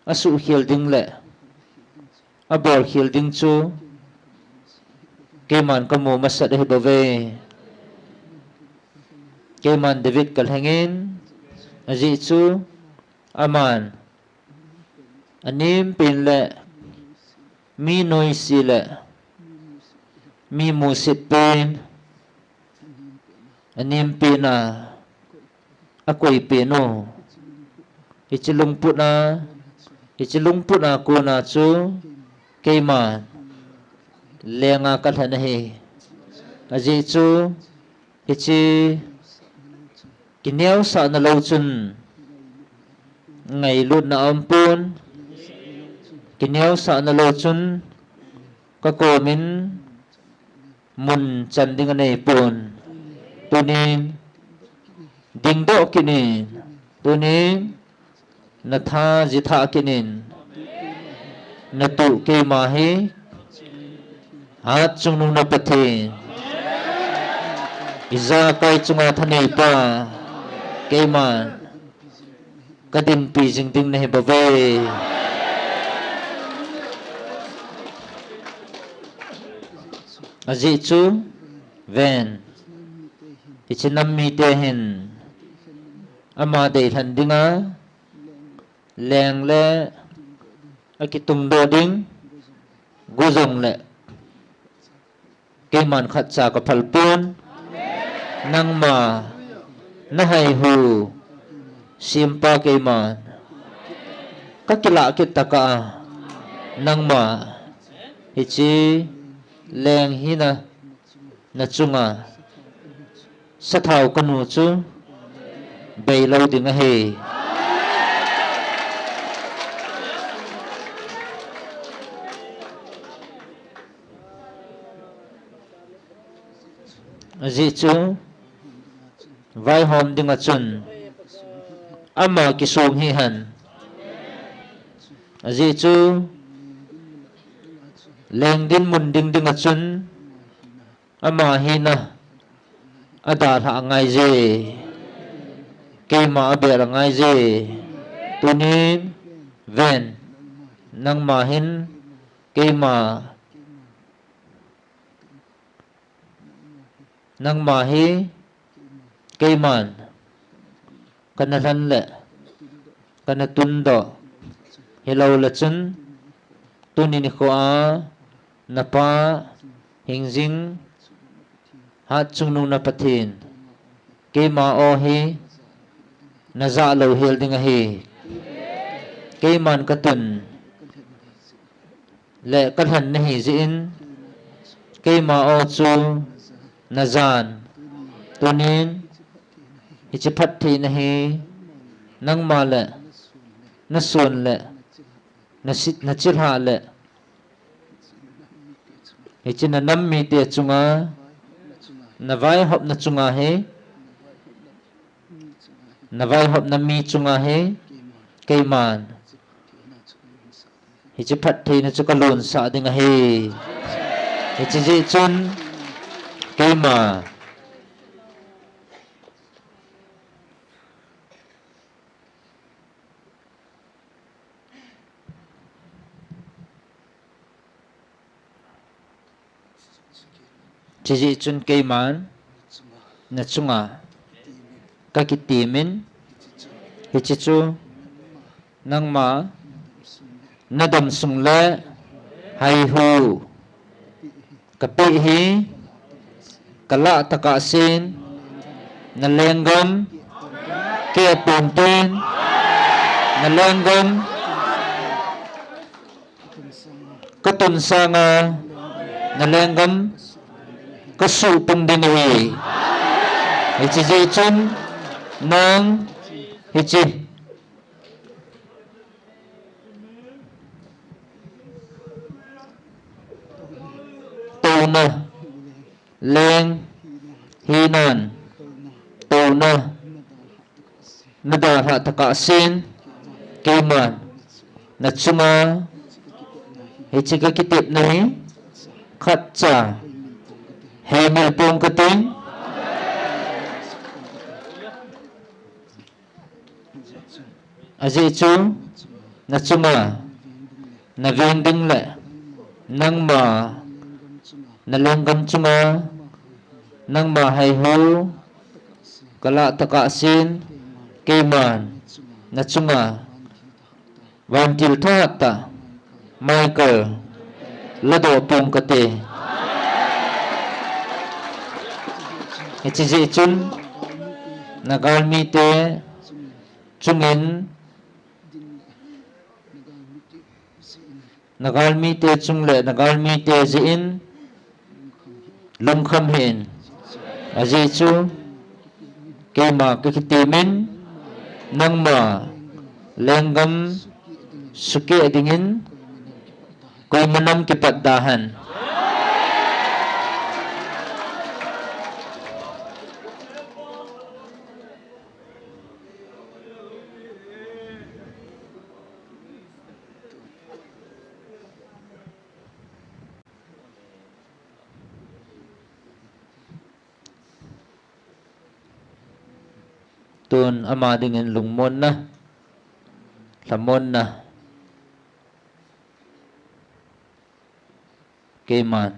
asuhkhel ding le abolkhel ding chu keiman kamu masat ahi bouve. Keiman David kalhengin, Ajeh chu aman anem pen le mi noise le mi musit pen, anem pen a akoi pen u. Hiche lungput a, hiche lungput a kona chu keima lenga kalhen ahi. Ajeh chu hiche kineosahna lou chun ngailutna aumpon, kineosahna lou chun kakomin mun chan ding aneipon. Tunin dingdoh kit in, tunin natha jithah kit in, natu keima hi Hatchungnung na Pathen, ijakai chunga thaneipa, keiman kadinpi jing ding nahi bouve. Ajeh chu ven, hiche nam mite hin ama deilhen dinga leng le akitungdoh ding, go jongle keiman khatcha kaphal pon. Nangma nahaihu sempa keiman kakilah kit tokah a, nangma hiche leng hina nachunga sathao kanu chu beilou ding ahi. Ajeh chu vaihom dinga chun ama kisong hihen. Ajeh chu leng dinmun ding dinga chun ama hina adalhah angaiye, keima abel angaiye. Tunin ven, nangma hin keima, nangma hi keiman kana lhen le kana tundoh, hilou le chun tuni nikho a napa hingjing Hatchungnung na Pathen, keima o hi najah louhel ding ahi. Keiman katun le kalhen nahi jeh in, keima o chu najan. Tunin hiche phattheina hi nangma le nason le nasit, nachilhah le hiche nanam mite chunga, navaihopna chunga hi, navaihopna mi chunga hi keiman hiche phattheina chu kalonsah ding ahi. Hiche jeh chun keima Chujeh chun keiman nachunga kakitemin, hiche chu nangma nadamsung le haihu kapeh hi, kalah tokah sen, nalenggam kepon tin, nalenggam katun sanga, nalenggam kasuhpung ding ahi. Hiche jeh chun nang hiche touna leng hinan, touna nadalhah tokah sen, keiman nachunga hiche kakitepna hi khatcha heimil pong kating. Ajeh chu nachunga naveng ding le nangma nalenggam chunga nangma haihu kalah tokah sen, Keiman nachunga vantil thahat tah Michael ladoh pong kate. Hiche jeh chun nagalmite chungin nagalmite chung le nagalmite jeh in lungkham hih in. Ajeh chu keima kakitimin nangma lenggam sukeh dingin koima nam kipat da hen. Tun ama dingin lungmonna, lhamonna, keiman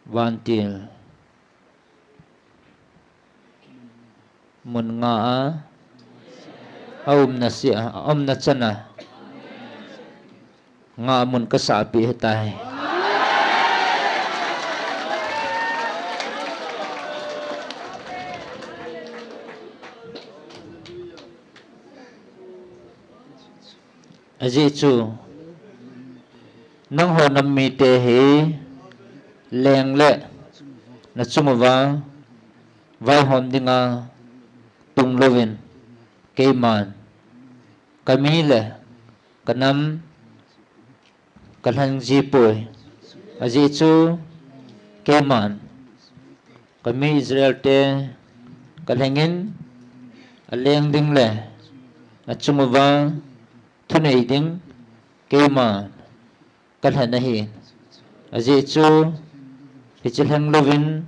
vantil mun nga a aumna sia, aumna chana nga mun kasahpeh ahitai. Ajeh chu nangho nam mite hi leng le nachung uva vaihom dinga tunglouvin keiman kami le kanam kalheng jipoi. Ajeh chu keiman kami Israel te kalhengin aleng ding le achung uva thunei ding keiman kalhen ahi. Ajeh chu hiche lhenglouvin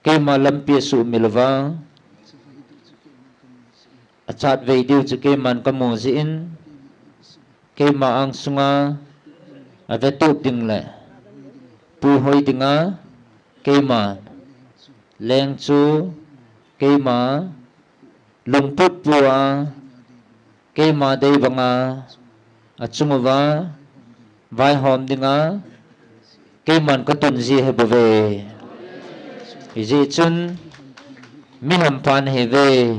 keima lampi asuhmil uva achatvei diu chu keiman kamu jeh in keima angsunga avetup ding le puihoi dinga keiman leng chu keima lungput pua keima dei banga achung uva vaihom dinga keiman katun ji ahibouve. Hijeh chun mi hampha nahiuve,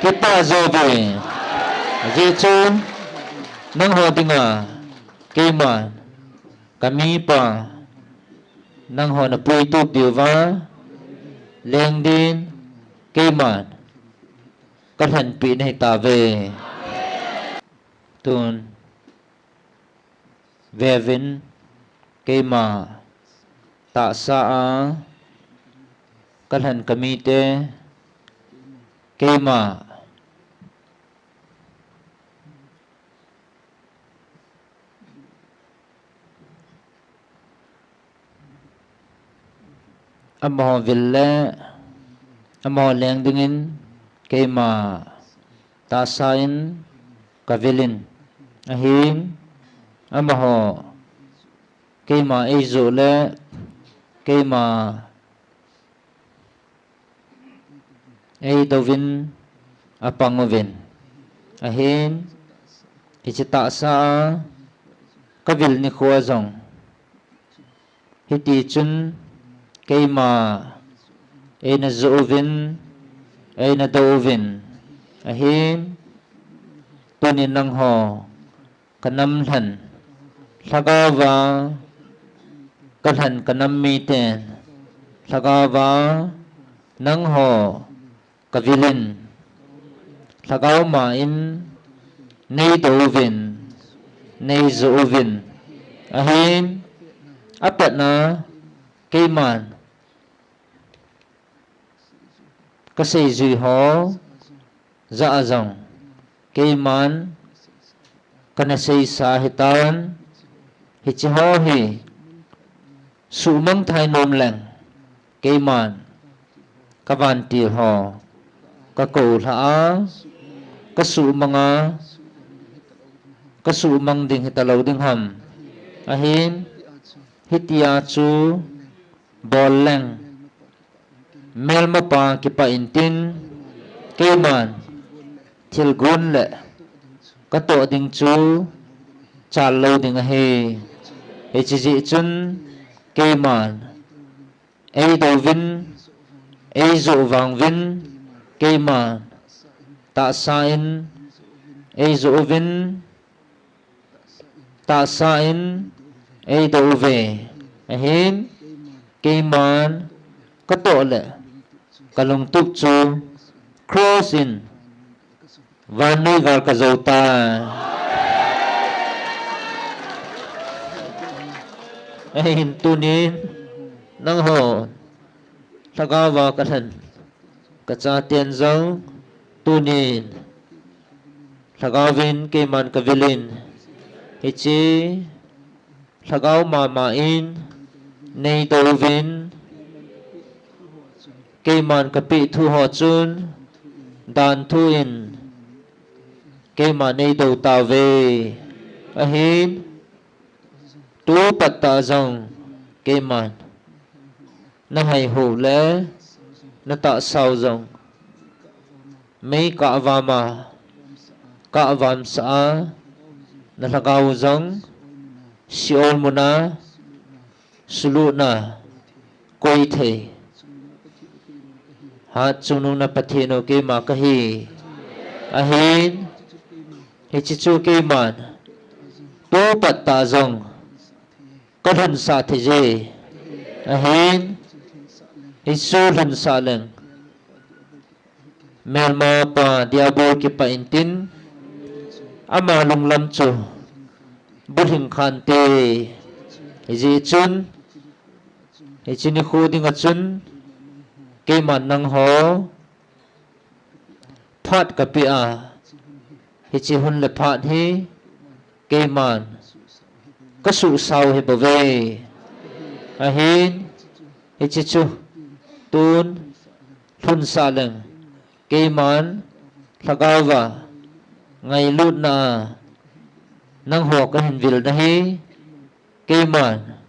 kipah jouve. Hijeh chun nangho dinga keiman kamipa nangho napuitup diuva leng din keiman kalhenpeh nahitauve. Tun veuvin keima tahsa a kalhen kamite keima amaho vil le amaho leng dingin keima tahsa in kavilin ahin, amaho keima eijoh le keima eidouvin apang uvin ahin, hiche tahsa a kavil nikho jong hitichun keima eina joh uvin, eina dou uvin ahin, tunin nangho kanam lhen lhagaova kalhen kanam miten lhagaova nangho kavilin lhagao ma in neidouvin neijoh uvin ahin, apatna keiman kaseijui ho jah a jong keiman kana seisa ahitan, hiche ho hi suhmang thei nom leng keiman kavantil ho kakou lhah a, kasuhmang a, kasuhmang ding hitalou ding ham ahin, hitia chu bol leng, melmapa kipah intin, keiman thilgon le katoh ding chu chal lou ding ahi. Hiche jeh chun keiman eidouvin, eijoh vangvin, keiman tahsa in eijoh uvin, tahsa in eidoh uve. Ahin, keiman katoh le kalungtup chu cross in vannoi gal kajou tai. Ahin tunin, nangho lhagao a kalhen kachaten jong, tunin lhagaovin keiman kavilin, hiche lhagao mama in neidouvin, keiman kapeh thu ho chun danthu in keiman neidou tauve. Ahin, tupat tah jong keiman nahaihou le natahsau jong mei kahvam a, kahvamsah a, nalhagao jong Sheol muna sulutna koithei hatchungnung na Pathen u keima kahi. Ahin, hiche chu keiman tupat tah jong kalhunsah theije. Ahin, hichu lhunsah leng, melmapa Diabol kipah intin, ama lunglam chu bulhing khante. Hijeh chun, hiche nikho dinga chun keiman nangho phat kapeh a, hiche hun le phat hi keiman kasuhsau hibouve. Ahin, hiche chu tun lhunsah leng, keiman lhagao a ngailutna a nangho kahin vilna hi, keiman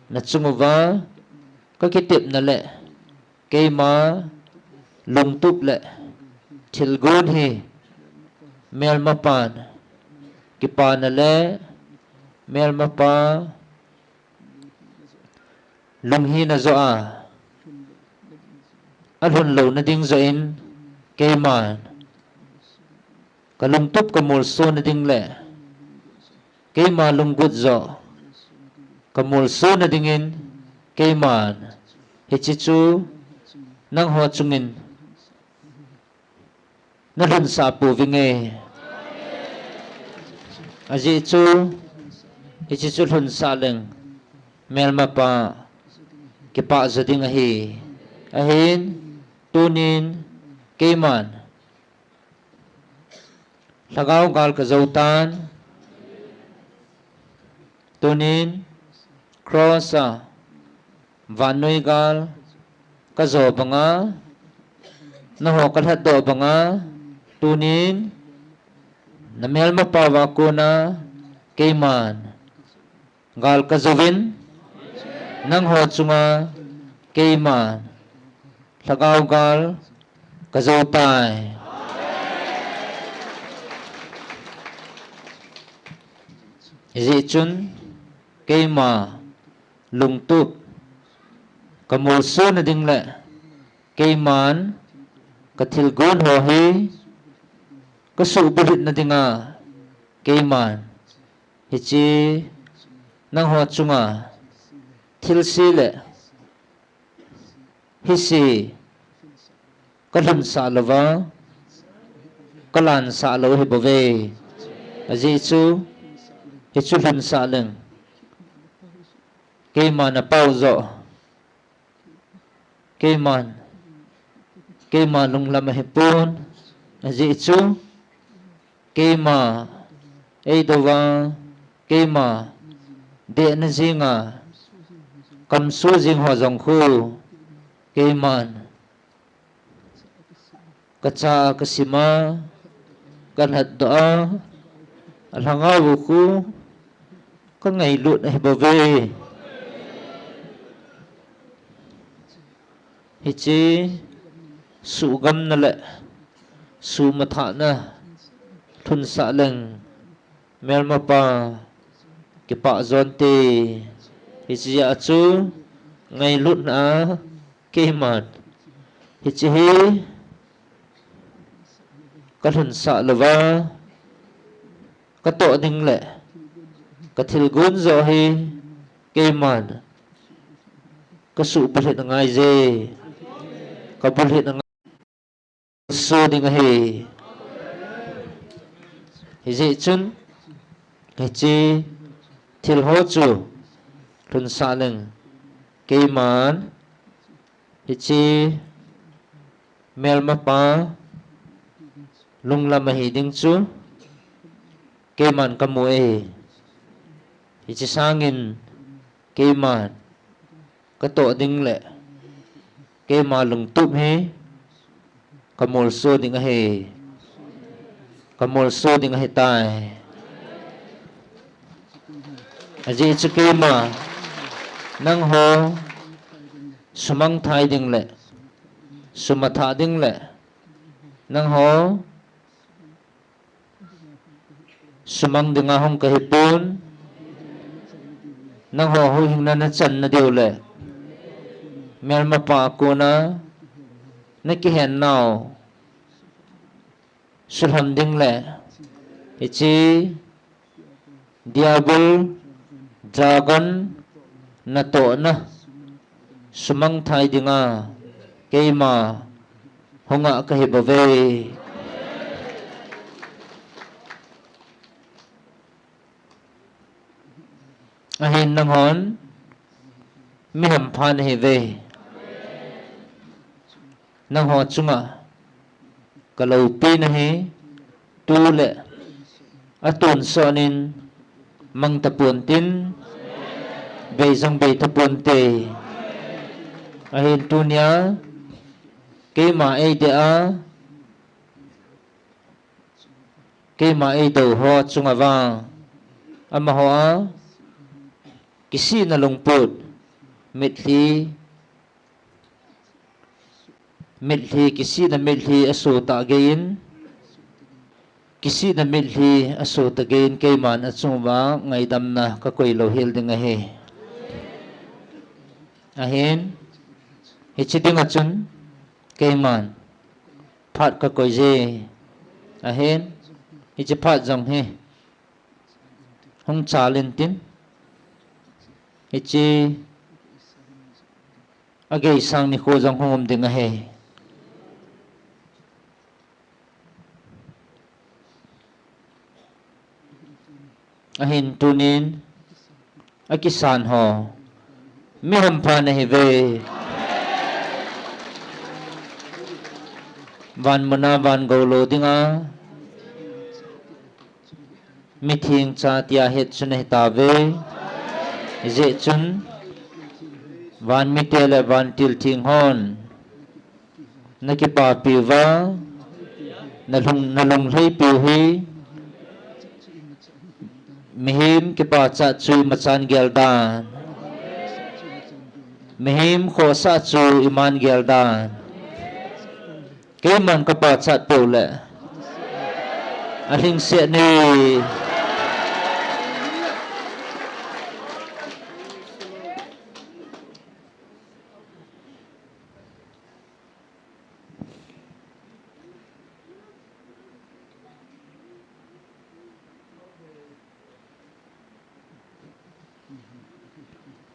nachung uva kakitepna le keima lungtup le thilgon hi melmapan kipana le melmapa lunghina joh a alhun louna ding joh in, keiman kalungtup kamolsona ding le keima lunggot joh kamolsona dingin, keiman hiche chu nangho chungin nalhunsah pouvinge. Ajeh chu, hiche chu lhunsah leng, melmapa kipah jo ding ahi. Ahin, tunin keiman lhagao gal kajou tan, tunin cross a vannoi gal kajo banga, nangho kalhatdoh banga, tunin namelmapa uva kona keiman gal kajouvin, nangho chunga keiman lhagao gal kajou tai. Hijeh chun keima lungtup kamolsona ding le keiman kathilgon ho hi kasuhbulhitna dinga, keiman hiche nangho chunga thilse le hise kalhunsah louva kalansah lou hibouve. Ajeh chu, hichu lhunsah leng, keima napao joh, keiman, keima lunglam ahipon, ajeh chu keima eidouva, keima dehna jenga kamso jeng ho jong khu keiman kacha a kasima, kalhatdoh a, alhangau u khu kangailut ahibouve. Hiche suhgamna le suhmathahna lhunsah leng, melmapa kipah jonte. Hiche jeh a chu ngailutna a keiman hiche hi kalhunsah louva, katoh ding le kathilgon joh hi keiman kasuhbulhit angaije, kabulhit angai. Suh ding ahi. Hijeh chun hiche thil ho chu lhunsah leng, keiman hiche melmapa lunglam ahi ding chu keiman kamu e. Hiche sangin keiman katoh ding le keima lungtup hi kamolso ding ahi. Kamolso ding ahitai. Ajeh chu keima nangho sumangthai ding le sumathah ding le nangho sumang dinga hung kahipon, nangho huhhingna nachanna diu le melmapa a kona nakihen nau sulham ding le hiche Diabol, Dragon natohna sumangthai dinga keima hungah kahibouve. Ahin nanghon mihampha nahiuve. Nangho chunga kaloupi nahi, tule atonsot in mangtapon tin, bei jong beitaponte. Ahin tunia keima eidei a, keima eidou ho chunga vang, amaho a kisihna lungput, mitlhi, mitlhi, kisihna mitlhi aso tah geiyin, kisihna mitlhi aso tah geiyin keiman achunguva ngaidamna kakoi louhel ding ahi. Ahin hiche dinga chun keiman phat kakoije. Ahin hiche phat jong hi hung chal intin, hiche ageisang nikho jong hung um ding ahi. Ahin tunin akisan ho mihampha nahiuve. Van muna van gou lo dinga mitheng cha tia het chu nahitauve. Hijeh chun van mite le vantil theng hon nakipapiuva, nalung, nalunglhaipiu hi mihem kipachat chu imachan gel dan, mihem khohsah chu iman gel dan, keiman kapachat peh uleh alhingset e.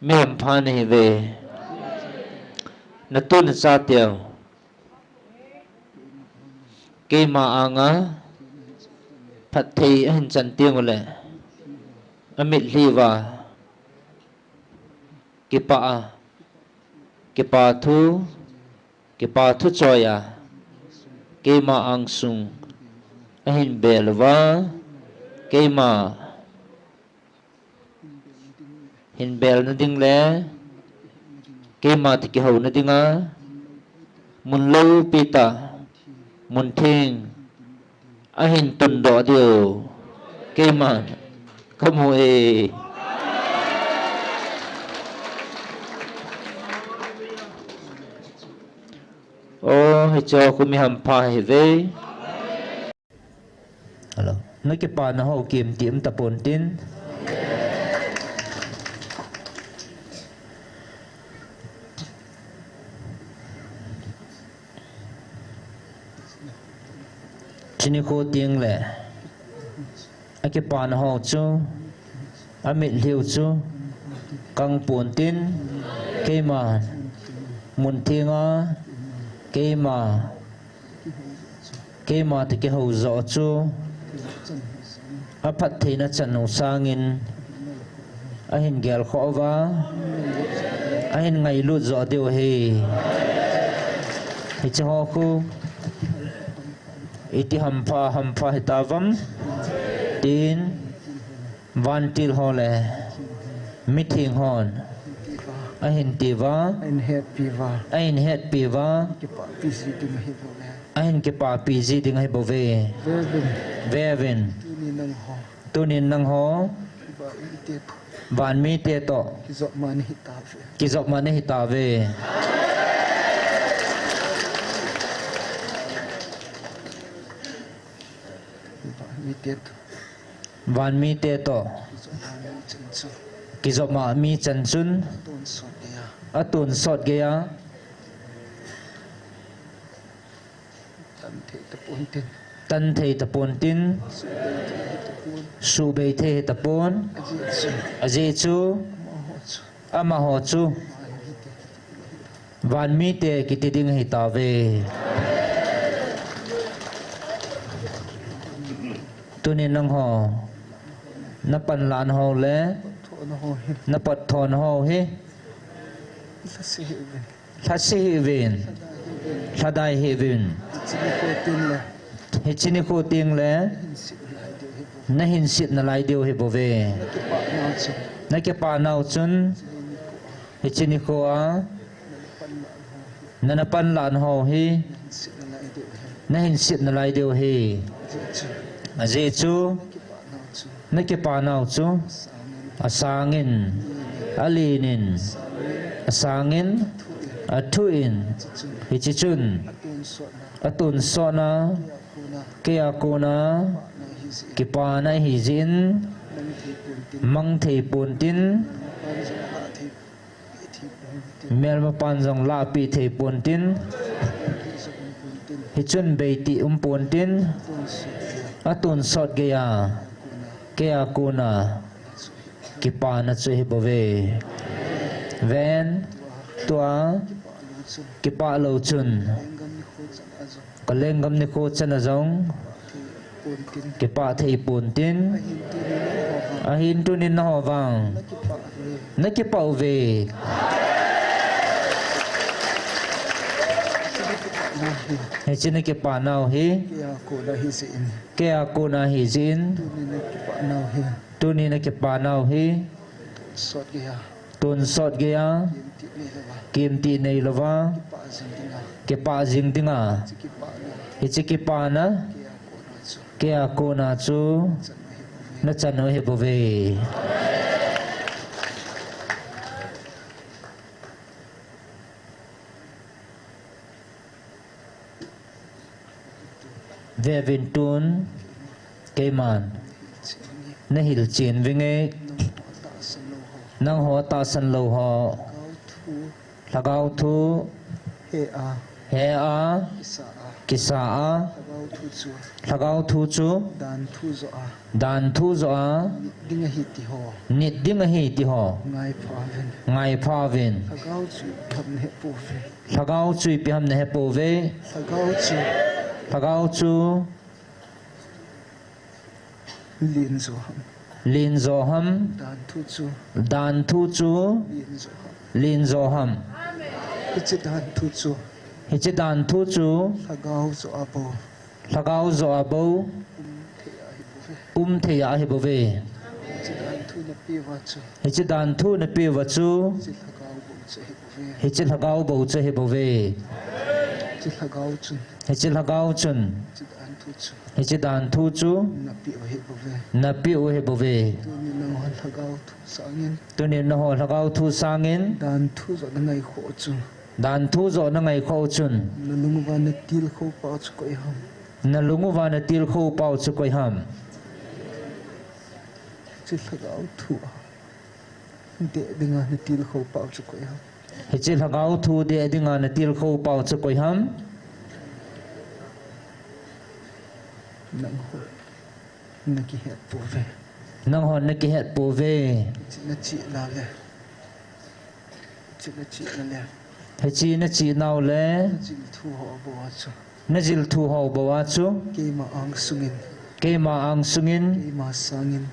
Mihampha nahiuve. Natu nachateu keima anga phatthei ahin chan tenguleh amitlhi uva kipah a, kipa thu, kipa thu choi a keima angsung ahin bel uva, keima hin belna ding le keima toh kihouna dinga mun loupitah, mun theng ahin tundoh diu keiman kamu e. O, hiche khu mi hampha hive. Hello. Na kipana ho kimti um tapon tin. Chini khu ting le. Akipana ho chu. Amit liu chu. Kang pon tin. Keima. Mun tinga. Keima. Keima toh kihou joh chu. Aphattheina chan u sangin. Ahin gel khoh uva. Ahin ngailut joh diu ahi. Hiche ho khu. Iti hampha, hampha hitauvem. Tin. Vantil ho le mitheng hon ahin tiuva, ahin hetpiuva, ahin hetpiuva, kipapi ji ding ahi bouve. Ahin kipapi ji ding ahi bouve. Vevin. Vevin. Tunin nangho. Tunin nangho. Vanmite toh. Vanmite toh. Kijopma nahi tauve. Kijopma nahi tauve. Vanmite toh. Vanmite toh. Kijopma mi chan chun. Kijopma mi chan chun. Atonsot geiya. Atonsot geiya. Tan thei tapon tin. Tan thei tapon tin. Subei thei tapon. Subei thei tapon. Ajeh chu. Ajeh chu. Amaho chu. Amaho chu. Vanmite kiti ding ahi tauve. Tunin nangho. Na panlahna ho le. Na patthona ho hi. Lhase hih uvin. Lhadai hih uvin. Hiche nikho teng le. Hiche nikho teng le. Nahin sep nalai diu ahi bouve. Nahin sep nalai diu ahi bouve. Na kipah nau chun. Na kipah nau chun. Hiche nikho a. Hiche nikho a. Nana panlahna ho hi. Nahin sep nalai diu ahi. Nahin sep nalai diu ahi. Ajeh chu. Ajeh chu. Na kipah nau chu. Na kipah nau chu. Asangin. Alenin. Asangin. Athuin. Hiche chun. Atonsotna. Keia kona. Kipana ahi jeh in. Mang thei pon tin. Melmapan jong lahpeh thei pon tin. Hichun beitih um pon tin. Atonsot geiya. Keia kona. Kipana chu ahi bouve. Ven. Tua. Kipah lou chun. Ka lenggam nikho chan a jong. Kipah thei pon tin. Ahin tunin nangho vang. Na kipah uve. Hiche na kipah nau hi. Keia kona ahi jeh in. Tuni na kipah nau hi. Tuni na kipah nau hi. Tonsot geiya. Tonsot geiya. Kimtih neilouva. Kimtih neilouva. Kipah jing dinga. Kipah jing dinga. Hiche kipah na. Hiche kipah na. Keia kona chu. Keia kona chu. Nachan u ahi bouve. Nachan u ahi bouve. Vevin tun, keiman, nahil chen vinge, nangho tahsan lou ho, lhagao thu, he a, he a, kisa a, kisa a, lhagao thu chu, lhagao thu chu, dan thu joh a, dan thu joh a, nit ding ahi ti ho, nit ding ahi ti ho, ngai pha uvin, ngai pha uvin, lhagao chu ipi ham nahe pouve. Lhagao chu ipi ham nahe pouve. Lhagao chu. Lhagao chu. Len jo ham. Len jo ham. Dan thu chu. Dan thu chu. Len jo ham. Len jo ham. Hiche dan thu chu. Hiche dan thu chu. Lhagao joh a bou. Lhagao joh a bou. Um thei a ahi bouve. Um thei a ahi bouve. Hiche dan thu napeuva chu. Hiche dan thu napeuva chu. Hiche lhagao bou chu ahi bouve. Hiche lhagao bou chu ahi bouve. Hiche lhagao chun. Hiche lhagao chun. Hiche dan thu chu. Hiche dan thu chu. Napeh u ahi bouve. Napeh u ahi bouve. Tuni nangho lhagao thu sangin. Tuni nangho lhagao thu sangin. Dan thu joh nangaikhoh u chu. Dan thu jo na ngaikhoh u chun. Na lung uva na tilkhou pau chu koi ham. Na lung uva na tilkhou pau chu koi ham. Hiche lhagao thu a deh dinga na tilkhou pau chu koi ham. Hiche lhagao thu deh dinga na tilkhou pau chu koi ham. Nangho na kihet pouve. Nangho na kihet pouve. Hiche na chihna le. Hiche na chihna le. Hiche na chihnau le. Na jil thu ho bou a chu. Na jil thu ho bou a chu. Keima angsungin. Keima angsungin. Keima sangin.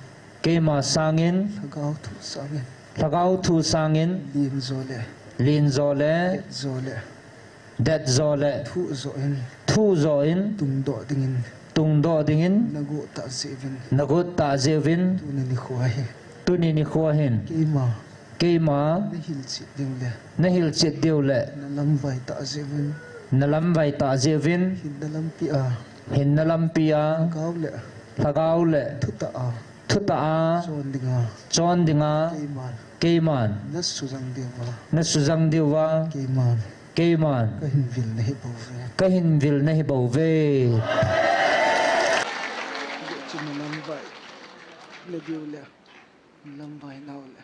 Keima sangin. Lhagao thu sangin. Lhagao thu sangin. Len jo le. Len jo le. Det jo le. Det jo le. Thuh jo in. Thuh jo in. Tungdoh dingin. Tungdoh dingin. Na got tah jeh uvin. Na got tah jeh uvin. Tuni nikho hi. Tuni nikho hin. Keima. Keima. Na hilchet diu le. Na hilchet diu le. Na lamvai tah jeh uvin. Na lamvai tah jeh uvin. Hinna lampi a. Hinna lampi a. Lhagao le. Lhagao le. Thutah a. Thutah a. Chon dinga. Chon dinga. Keiman. Keiman. Na sujang diuva. Na sujang diuva. Keiman. Keiman. Kahin vil nahi bouve. Kahin vil nahi bouve. Hiche na lamvai. Na diu le. Na lamvai nau le.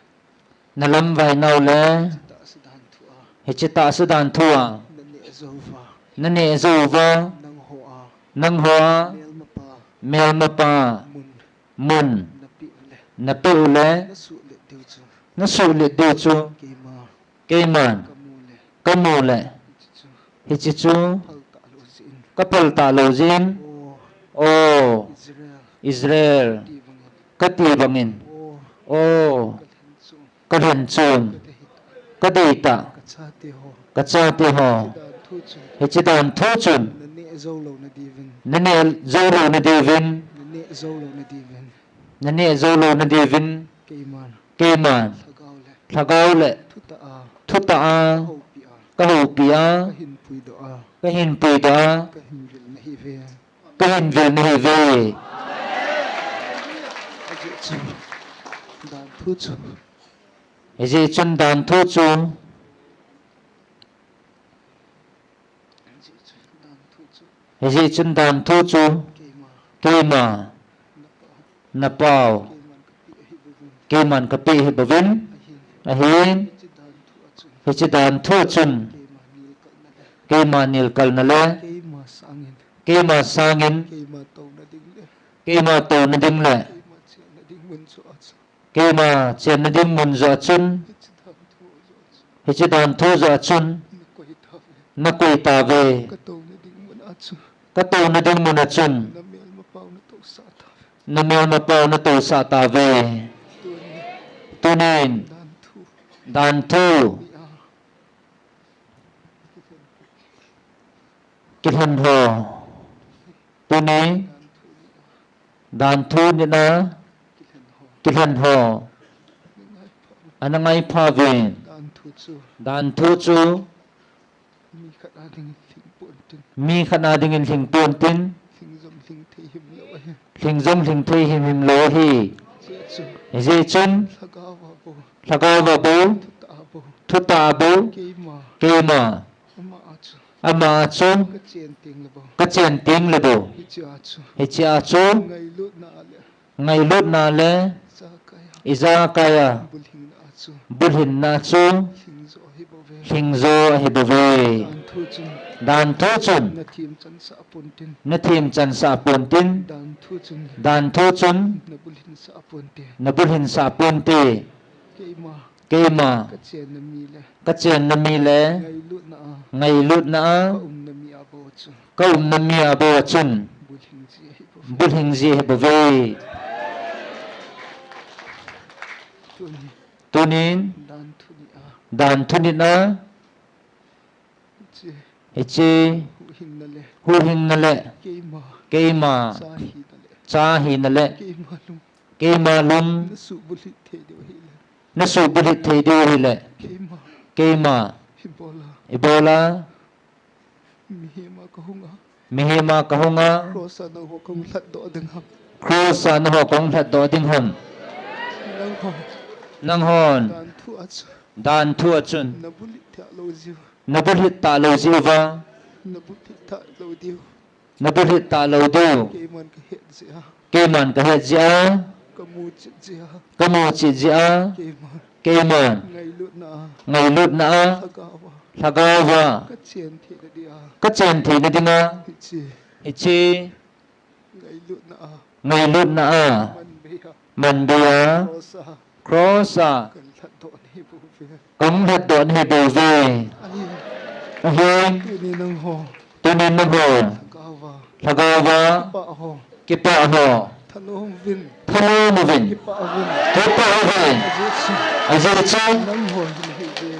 Na lamvai nau le. Hiche tahsa dan thu a. Hiche tahsa dan thu a. Na neh jou uva. Na neh jou uva. Nangho a. Nangho a. Melmapa. Melmapa. Mun. Mun. Na peh u le. Na peh u le. Na suhlet diu chu. Na suhlet diu chu. Keima. Keiman. Ka mu le. Ka mu le. Hiche chu. Hiche chu. Phal talou jeh in. Ka phal talou jeh in. O. O. Israel. Israel. Ka ti bangin. Ka ti bangin. O. O. Ka lhen chun. Ka lhen chun. Ka dei tah. Ka dei tah. Ka chate ho. Ka chate ho. Hiche dan thu chun. Hiche dan thu chun. Na neh jou louna diuvin. Na neh jou louna diuvin. Na neh jou louna diuvin. Na neh jou louna diuvin. Keiman. Keiman. Lhagao le. Lhagao le. Thutah a. Thutah a. Ka houpi a. Ka houpi a. Ka hin puidoh a. Ka hin puidoh a. Ka hin vil nahi ve. Ka hin vil nahi ve. Ajeh chu. Dan thu chu. Hijeh chun dan thu chu. Hijeh chun dan thu chu. Keima. Keima. Na pau. Keiman ka peh hi bouvin. Ahin. Hiche dan thu a chun. Keima nilkalna le. Keima sangin. Keima touna ding le. Keima chenna ding mun joh a chun. Hiche dan thu joh a chun. Na koi tauve. Ka touna ding mun a chun. Na melmapau na tousah tauve. Tunin. Dan thu. Kilhen ho. Tuni. Dan thu nina. Kilhen ho. Ana ngai pha uvin. Dan thu chu. Mi khat a dingin lhing pon tin. Mi khat a dingin lhing pon tin. Lhing jong lhing thei himhim lou ahi. Lhing jong lhing thei himhim lou ahi. Hijeh chun. Hijeh chun. Lhagao va bou. Lhagao va bou. Thutah a bou. Thutah a bou. Keima. Keima. Ama a chu. Ama a chu. Ka chen teng le bou. Ka chen teng le bou. Hiche a chu. Hiche a chu. Ngailutna le. Ngailutna le. Ijakai a. Ijakai a. Bulhinna chu. Bulhinna chu. Lhing jo ahi bouve. Lhing jo ahi bouve. Dan thu chun. Dan thu chun. Na themchansah pon tin. Na themchansah pon tin. Dan thu chun. Dan thu chun. Na bulhinsah pon te. Na bulhinsah pon te. Keima. Keima. Ka chenna mi le. Ka chenna mi le. Ngailutna a. Ngailutna a. Ka umna mi a bou a chu. Ka umna mi a bou a chun. Bulhing ji ahi bouve. Bulhing ji ahi bouve. Tunin. Tunin. Dan thu nina. Dan thu nina. Hiche. Hiche. Huhhingna le. Huhhingna le. Keima. Keima. Cha hina le. Cha hina le. Keima lung. Keima lung. Na suhbulhit thei diu ahile. Na suhbulhit thei diu ahile. Keima. Keima. Ibola. Ibola. Mihem a kahunga. Mihem a kahunga. Cross a nangho kahung lhatdoh ding ham. Cross a nangho kahung lhatdoh ding ham. Nanghon. Nanghon. Dan thu a chun. Dan thu a chun. Na bulhit thei lou jiu. Nabulhit talou jeh uva. Nabulhit talou diu. Nabulhit talou diu. Keiman kahet jeh a. Keiman kahet jeh a. Kamuchit jeh a. Kamuchit jeh a. Keiman. Keiman. Ngailutna a. Ngailutna a. Lhagao a. Lhagao a. Kachen theina dia. Kachen theina dinga. Hiche. Hiche. Ngailutna a. Ngailutna a. Manbei a. Manbei a. Cross a. Cross a. Kalhatdoh nahi bouve. Kalhatdoh nahi bouve. Ahin. Ahin. Tuni nangho. Tuni nangho. Lhagao a. Lhagao a. Kipah ho. Kipah ho. Thalom uvin. Thalom uvin. Kipah uvin. Kipah uvin. Ajeh chu. Ajeh chu. Nangho hi nahiuve.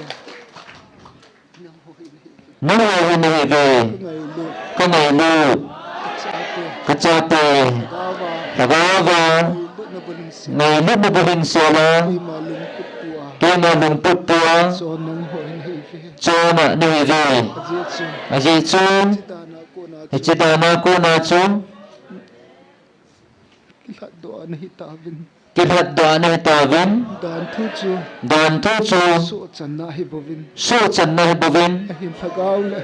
Nangho hi nahiuve. Kangailut. Kangailut. Kachate. Kachate. Lhagao a. Lhagao a. Ngailutna bou hing sela. Ngailutna bou hing sela. Keima lungput pua. Keima lungput pua. Chon nangho hi nahiuve. Chon nahiuve. Ajeh chu. Ajeh chu. Hiche dan a kona chu. Hiche dan a kona chu. Kilhatdoh a nahi tauvin. Kilhatdoh a nahi tauvin. Danthu chu. Danthu chu. Sohchanna ahi bouvin. Sohchanna ahi bouvin. Ahin lhagao le.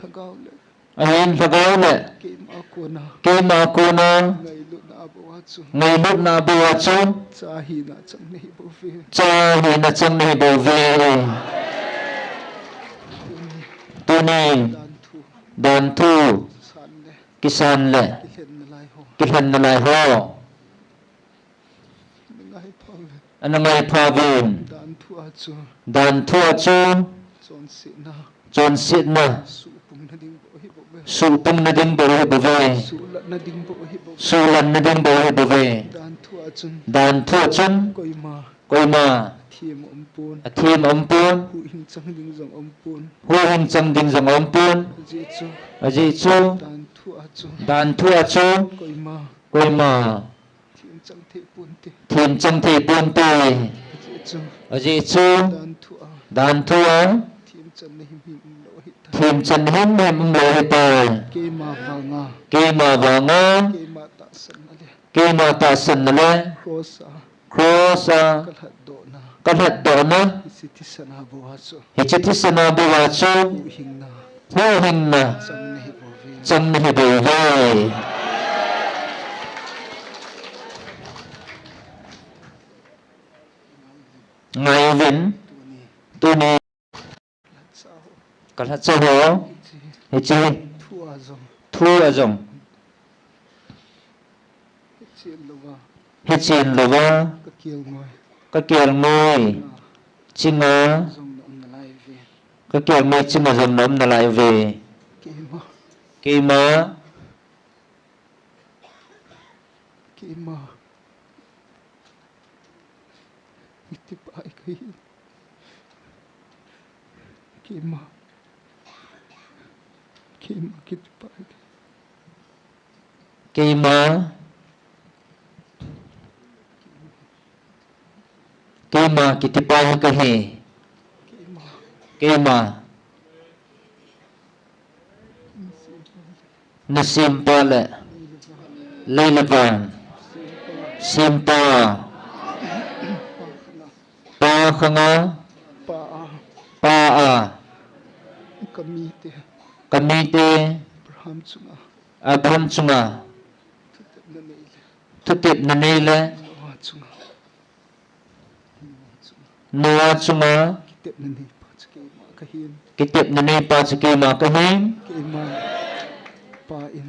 Lhagao le. Ahin lhagao le. Keima kona. Keima kona. Ngailutna a bou a chu. Ngailutna a bou a chu. Cha hina chang nahi bouve. Cha hina chang nahi bouve. Tuni. Tuni. Danthu. Danthu. San le. Kisan le. Kilhen nalai ho. Kilhen nalai ho. Ana ngai pha uvin. Ana ngai pha uvin. Danthu a chu. Danthu a chu. Chonsetna. Chonsetna. Suhpung nading bou ahi bouve. Suhpung nading bou ahi bouve. Suhlat nading bou ahi bouve. Suhlat nading bou ahi bouve. Danthu a chun. Danthu a chun. Koima. Koima. Athem aumpon. Athem aumpon. Huhhing chang ding jong aumpon. Huhhing chang ding jong aumpon. Ajeh chu. Ajeh chu. Danthu a chu. Danthu a chu. Koima. Koima. Themchang thei ponte. Themchang thei ponte. Ajeh chu. Ajeh chu. Danthu a. Danthu a. Themchanna himhim umlou ahitai. Themchanna himhim umlou ahitai. Keima vanga. Keima vanga. Keima tahsanna le. Keima tahsanna le. Cross a. Cross a. Kalhatdohna. Kalhatdohna. Hiche thisan a bou a chu. Hiche thisan a bou a chu. Huhhingna. Huhhingna. Chang nahi bouve. Chang nahi bouve. Ngai uvin. Tuni. Kalhacha ho. Hiche. Thu a jong. Thu a jong. Hechen louva. Hechen louva. Ka kelngoi. Ka kelngoi. Chinga. Chinga. Jong na um nalai uve. Ka kelngoi chinga jong na um nalai uve. Keima. Keima. Keima. Kitipa kahi. Keima. Keima kitipa kahi. Keima. Keima kitipa kahi. Keima. Keima. Nasempa le. Lei le van. Sempa. Pa khanga. Pa a. Pa a. Kamite. Kamite. Abraham chunga. Abraham chunga. Thutepna nei le. Thutepna nei le. Noah chunga. Noah chunga. Kitepna neipa chu keima kahin. Kitepna neipa chu keima kahin. Keiman Pa in.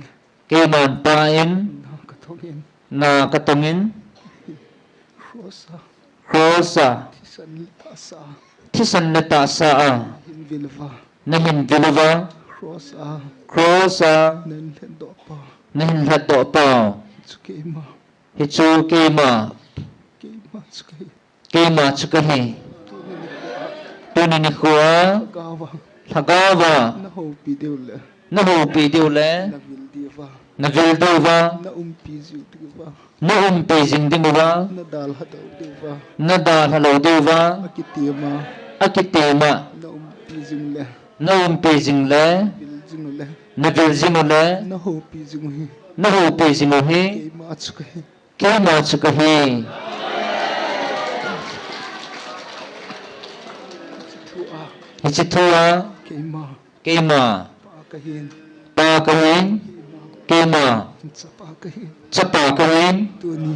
Keiman Pa in. Na katongin. Na katongin. Cross a. Cross a. Thisan le tahsa a. Thisan le tahsa a. Nahin vil uva. Nahin vil uva. Cross a. Cross a. Nahin lhatdoh pau. Nahin lhatdoh pau. Chu keima. Hichu keima. Keima chu kahi. Keima chu kahi. Tuni nikho a. Tuni nikho a. Lhagao a. Lhagao a. Na houpi diu le. Na houpi diu le. Na vil diu va. Na vil diu va. Na umpi jiu diu va. Na umpi jing diu va. Na dalha lou diu va. Na dalha lou diu va. Akitema. Akitema. Na umpi jing le. Na umpi jing le. Vil jing u le. Na vil jing u le. Na houpi jing u hi. Na houpi jing u hi. Keima chu kahi. Keima chu kahi. Thu a. Hiche thu a. Keima. Keima. Pa kahin. Pa kahin. Keima. Keima. Chapa kahin. Chapa kahin. Tuni.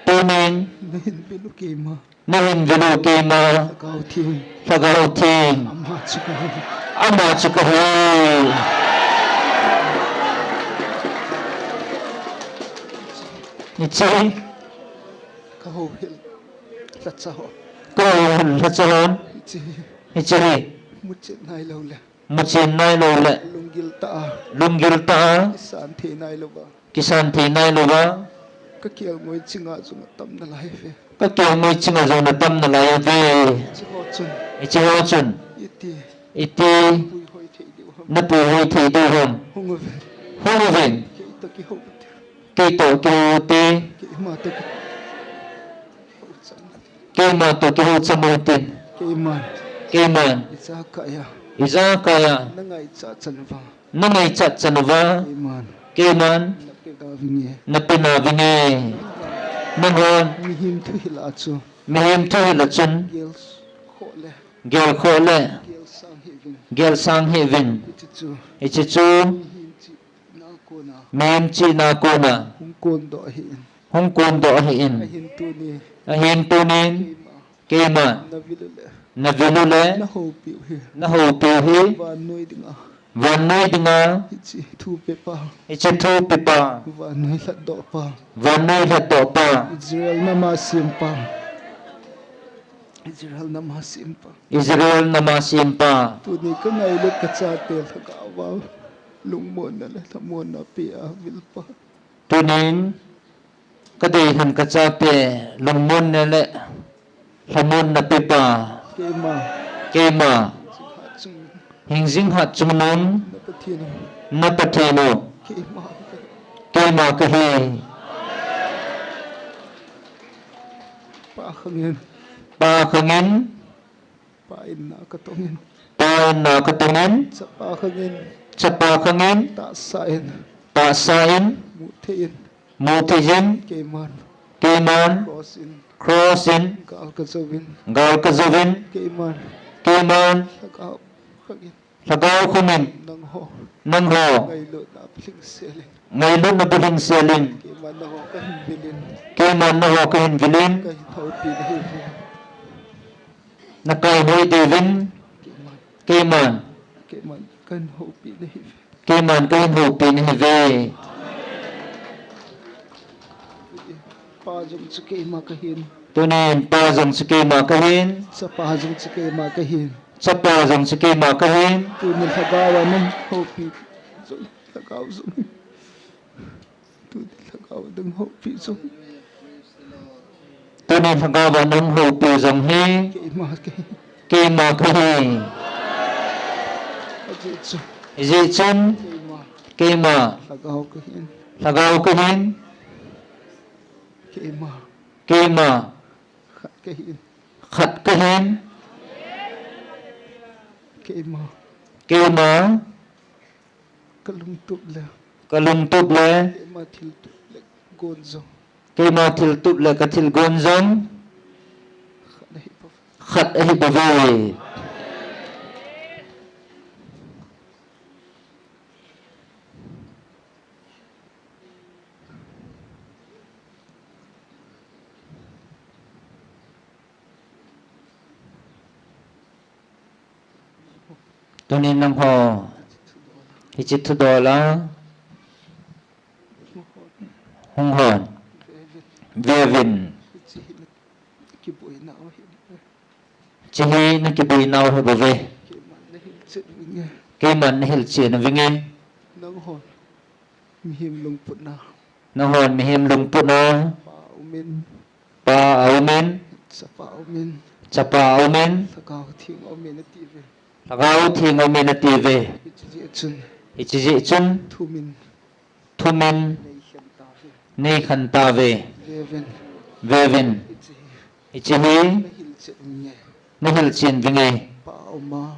Tunin. Nahin vil u keima. Nahin vil u keima. Lhagao Theng. Lhagao Theng. Ama chu kahi. Ama chu kahi. Hiche. Ka houhil lhacha ho. Ka houhil lhacha hon. Hiche hi. Hiche hi. Muchen nailou le. Muchen nailou le. Lunggil tah a. Lunggil tah a. Kisan thei nailouva. Kisan thei nailouva. Ka kelngoi chinga jong atam nalai ve. Ka kelngoi chinga jong atam nalai ve. Hiche ho chun. Hiche ho chun. Iti. Iti. Puihoi thei diu ham. Napuihoi thei diu ham. Hung uvin. Hung uvin. Kei toh kihou te. Kei toh kihou te. Keima toh kihou cham u hitin. Keima toh kihou cham u hitin. Keiman. Keiman. Ijakai a. Ijakai a. Nangaichat chan uva. Nangaichat chan uva. Keiman. Keiman. Napeh navinge. Napeh navinge. Nanghon. Mihem thuhil a chu. Mihem thuhil a chun. Gel khoh le. Gel khoh le. Gel sang hih uvin. Gel sang hih uvin. Hiche chu. Hiche chu. Mihem chihna kona. Mihem chihna kona. Hung kondoh ahin. Hung kondoh ahin. Ahin tuni. Ahin tunin. Keima. Keima. Navil u le. Navil u le. Nahoupi u hi. Nahoupi u hi. Vannoi dinga. Vannoi dinga. Hiche thupepa. Hiche thupepa. Vannoi lhatdohpa. Vannoi lhatdohpa. Israel nama sempa. Israel nama sempa. Israel nama sempa. Tuni ka ngailut ka chate lhagao a lungmonna le lhamonna pea vilpa. Tunin ka deilhen ka chate lungmonna le lhamonna pepa. Keima. Keima. Hingjing hat chungnung. Na Pathen u. Na Pathen u. Keima. Keima kahi. Pa khangin. Pa khangin. Pa inna katongin. Pa inna katongin. Chapa khangin. Chapa khangin. Tahsa in. Tahsa in. Muthei in. Muthei in. Keiman. Keiman. Cross in. Cross in. Gal kajouvin. Gal kajouvin. Keiman. Keiman. Lhagao khangin. Lhagao khangin. Nangho. Nangho. Ngailutna bulhing selin. Ngailutna bulhing selin. Keiman nangho kahin vilin. Keiman nangho kahin vilin. Kahin houpi nahiuvin. Nakai hoi diuvin. Keiman. Keiman. Keiman kahin houpi nahiuvin. Keiman kahin houpi nahiuve. Pa jong chu keima kahin. Tunin pa jong chu keima kahin. Chapa jong chu keima kahin. Chapa jong chu keima kahin. Tunin lhagao a nahoupi jong, lhagao jong. Tunin lhagao a nahoupi jong. Tunin lhagao a nahoupi jong hi. Keima kahi. Keima kahi. Ajeh chu. Ajeh chun. Keima. Keima. Lhagao kahin. Lhagao kahin. Keima. Keima. Khat kahin. Khat kahin. Keima. Keima. Kalungtup le. Kalungtup le. Keima thiltup le gon jong. Keima thiltup le kathil gon jong. Khat ahi bouve. Khat ahi bouve. Tunin nangho hiche thudol a hung hon, veuvin. Hiche hi nakiboinau ahi bouve. Keiman nahilchen uvinge. Keiman nahilchen uvinge. Nanghon mihem lungputna. Nanghon mihem lungputna. Pa aumin. Pa aumin. Chapa aumin. Chapa aumin. Lhagao Theng aumin atiuve. Lhagao Theng aumin atiuve. Hiche jeh chun. Hiche jeh chun. Thumin. Thumin. Neikhen tauve. Neikhen tauve. Veuvin. Veuvin. Hiche hi. Hiche hi. Nahilchen uvinge. Nahilchen uvinge. Pa auma.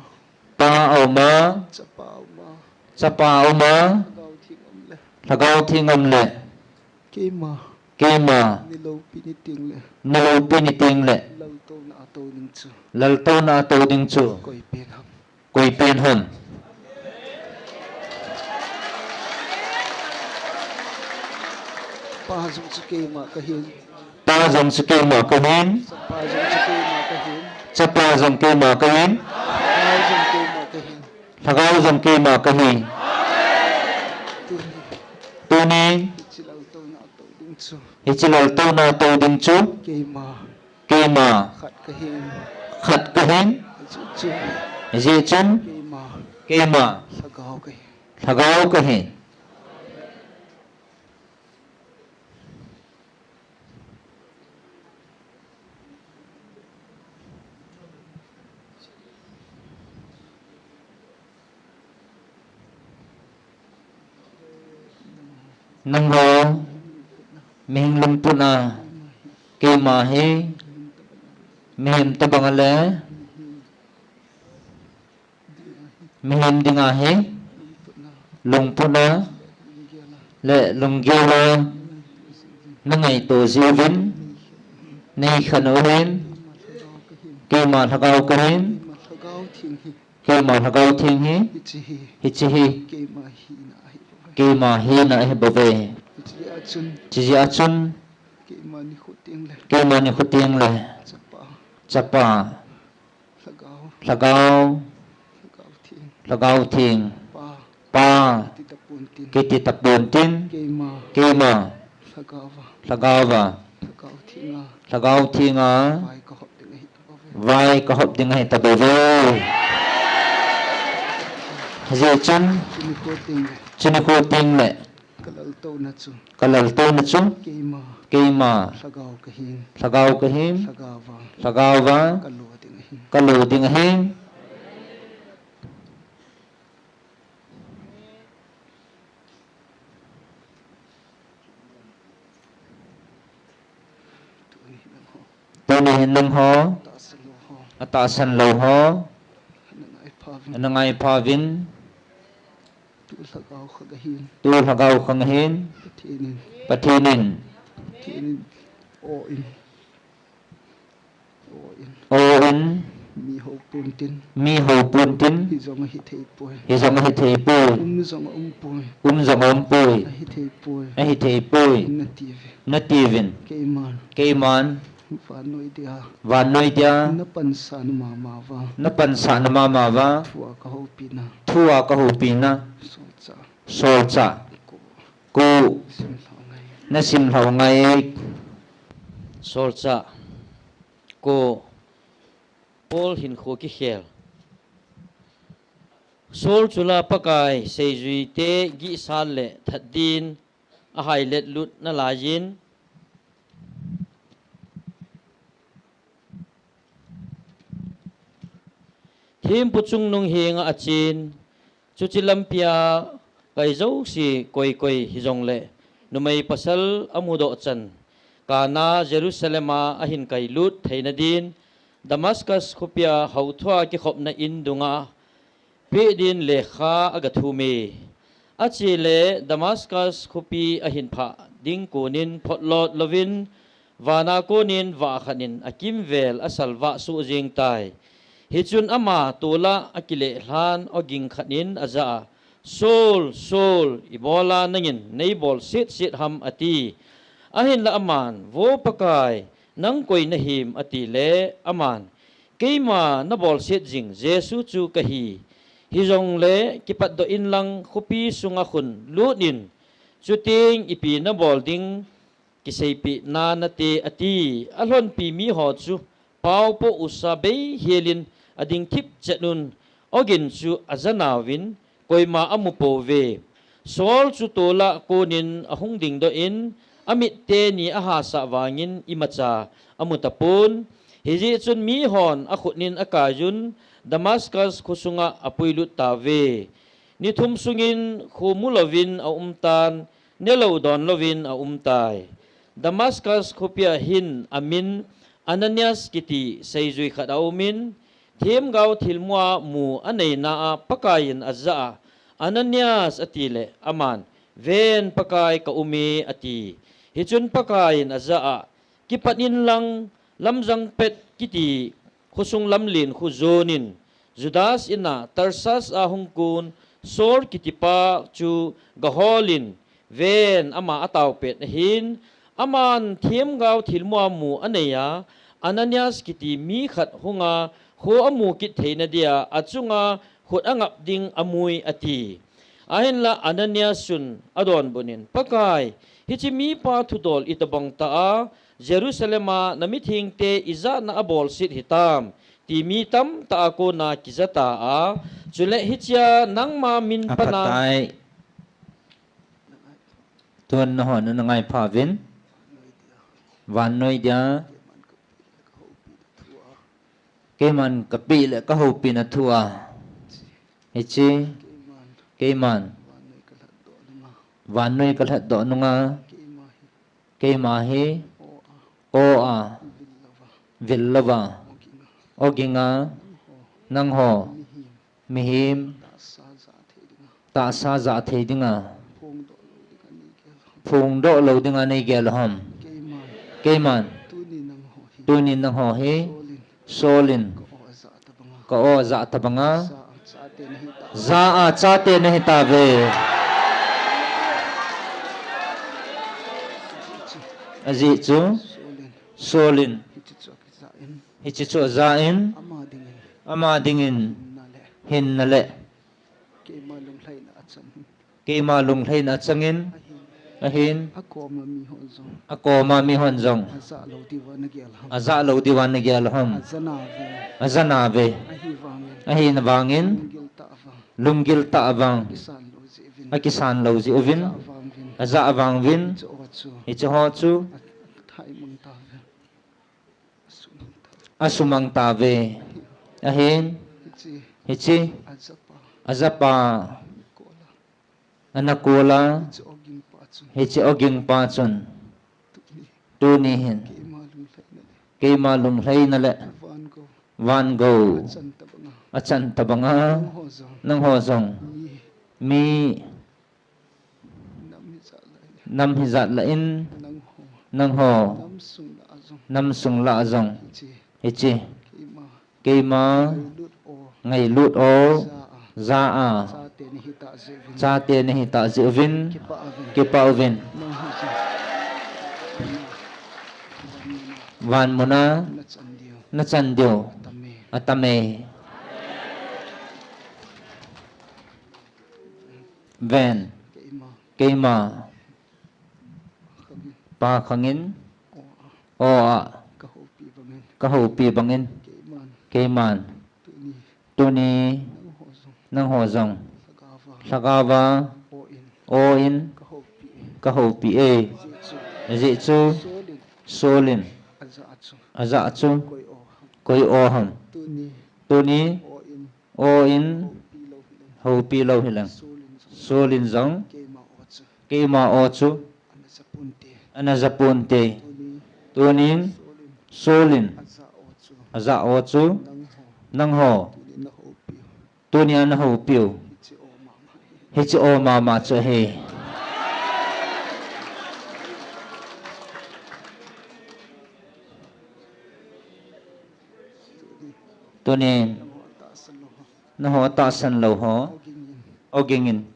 Pa auma. Chapa auma. Chapa auma. Lhagao Theng aumle. Lhagao Theng aumle. Keima. Keima. Naloupi ni tengle. Naloupi ni tengle. Laltouna atou ding chu. Laltouna atou ding chu. Koipen ham. Koi pen ham? Pa jong chu keima kahin. Pa jong chu keima kahin. Chapa jong chu keima kahin. Chapa jong keima kahin. Lhagao jong keima kahin. Lhagao jong keima kahi. Tuni. Tuni. Hiche laltouna tou ding chu. Hiche laltouna tou ding chu. Keima. Keima. Khat kahin. Khat kahin. Hijeh chun. Hijeh chun. Keima. Keima. Lhagao kahin. Lhagao kahin. Nangho, mihem lungput a, keima hi, mihem tobang a le, mihem dinga hi, lungput a, le lunggel a, nangaito jiuvin, neikhen uvin, keima lhagao kahin, keima lhagao theng hi, hiche hi, keima hina ahi bouve. Hiche jeh a chun, keima nikho teng le, chapa, Lhagao. Lhagao. Lhagao theng. Lhagao theng. Pa. Pa. Kiti tapon tin. Kiti tapon tin. Keima. Keima. Lhagao va. Lhagao va. Lhagao thenga. Lhagao thenga. Vai kahop ding ahi tabouve. Vai kahop ding ahi tabouve. Hijeh chun. Chuni kho teng le. Chuni kho teng le. Ka laltouna chu. Ka laltouna chu. Keima. Keima. Lhagao kahin. Lhagao kahin. Lhagao va. Lhagao va. Ka lo ding ahin. Ka lo ding ahin. Tuni hin nangho. Tuni hin nangho. Atahsan lou ho. Atahsan lou ho. Ana ngai pha uvin. Ana ngai pha uvin. Tu lhagao kha kahin. Tu lhagao kha kahin. Pathen in. Pathen in. Pathen in. O in. O in. O in. Mi hou pon tin. Mi hou pon tin. Hijong ahi thei poi. Hijong ahi thei poi. Um jong aum poi. Um jong aum poi. Ahi thei poi. Ahi thei poi. Nati uvin. Nati uvin. Keiman. Keiman. Vannoi dia. Vannoi dia. Na pansah na mama uva. Na pansah na mama uva. Thu a ka houpi na. Thu a ka houpi na. Solchah. Solchah. Ko. Ko. Sim lhau ngai. Na sim lhau ngai. Solchah. Ko. Paul hinkho kikhel. Saul chu la Pakai seijui te gihsal le that din a hailet lut nalai in, thempu chungnung henga achen, chuche lampia kai jouse koi koi hijongle, numei pasal amudoh chan, kana Jerusalem a ahin kai lut theina din, Damascus khopia houthua kikhopna in dunga peh din lekha aga thum e. Achele Damascus khopi ahin phah ding konin photlot louvin, vana konin vah khat in akimvel asalvah soh jeng tai. Hichun ama tola akileh lhan oging khat in ajah a, Saul, Saul, ibola nangin neibol setset ham, ati. Ahinla aman, Vo Pakai, nang koi nahim, atile, aman, Keima nabolset jing Jesu chu kahi. Hijongle kipatdoh inlang khopi sunga khun lut in, chuteng ipi nabol ding kiseipeh nanate, ati. Alhonpi miho chu paopoh usa bei helin ading thipchet un, ogin chu ajanauvin, koima amupouve. Saul chu tola konin ahung dingdoh in, amit teni ahasah vangin imacha amutapon. Hijeh chun mihon akhutnin akaiyun, Damascus khosunga apuilut tauve. Ni thum sungin kho mulouvin aumtan, nelou donlouvin aumtai. Damascus khopia hin amin Ananias kiti seijui khat aumin, themgao thilmua mu aneina a Pakaiyin ajah a, Ananias, atile, aman, Ven Pakai, kaume, ati. Hichun Pakaiyin ajah a, Kipat inlang, lamjang pet kiti khosung lamlen khu jonin, Judas in a Tarsas a hung kon Saul kitipa chu gaholin, ven ama ataopet ahin, aman themgao thilmu amu anei a, Ananias kiti mi khat hunga kho amu kit theina dia achunga khut angap ding amui ati. Ahinla Ananias chun adonbut in, Pakai, hiche mipa thudol itobang tah a Jerusalem a namithengte ijat na abolset hitam, ti mi tamtah a kona kijata a, chule hichea nangma min pana. Aphatai. Tun nahon nangai pha uvin. Vannoi dia. Keiman kapeh le kahoupina thu a. Hiche. Keiman. Vannoi kalhatdoh nunga. Keima hi. Aw a. Vil louva. Oginga. Nangho. Mihem. Tahsa ja thei dinga. Phongdoh lou dinga nei gel u ham. Keiman. Tunin nangho hi. Saul in. Ka aw ja tabanga. Ja a chate nahi tave. Ajeh chu. Saul in. Hiche chu aja in. Ama dingin. Hinna le. Keima lunglhaina achangin. Ahin. Akoma mihon jong. Ajah lou diuva nagel u ham. Ajana ve. Ahina vangin. Lunggil tah vang. Akisan lou jeh uvin. Ajah vang uvin. Hiche ho chu. Asumang tave. Ahin. Hiche. Ajapa. Ana kol a. Hiche ogingpa chun. Tuni hin. Keima lunglhaina le. Van gou. Achan tabanga. Nangho jong. Mi. Nam hijat lah in. Nangho. Namsung lah jong. Hiche. Keima. Ngailut o. Ja a. Chate nahi tah jeh uvin. Kipah uvin. Van muna. Nachan diu. Atame. Ven. Keima. Pa khangin. Aw a. Kahoupi bangin. Keiman. Tuni. Nangho jong. Lhagaova. Aw in. Kahoupi e. Ajeh chu. Saul in. Ajah chu. Koi aw ham. Tuni. Aw in. Houpi lou hileng. Saul in jong. Keima aw chu. Ana ja ponte. Tunin. Saul in. Ajah aw chu. Nangho. Tunia nahoupiu. Hiche aw mama chu ahi. Tunin. Nangho atahsan lou ho. Ogingin.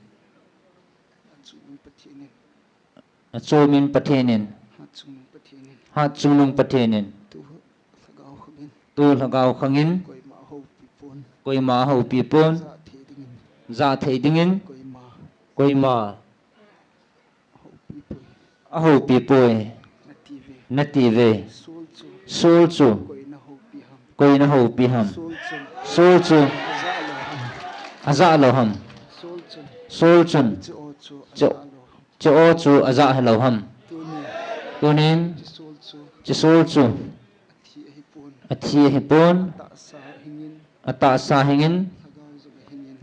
Achomin Pathen in. Hatchungnung Pathen in. Tu lhagao khangin. Koima ahoupi pon. Jah thei dingin. Koima. Ahoupi poi. Nati ve. Saul chu. Koi nahoupi ham. Saul chu. Ajah lou ham. Saul chun. Hiche aw chu ajah hilou ham. Tunin. Hiche Saul chu. Athi ahipon. Atahsa ahingin.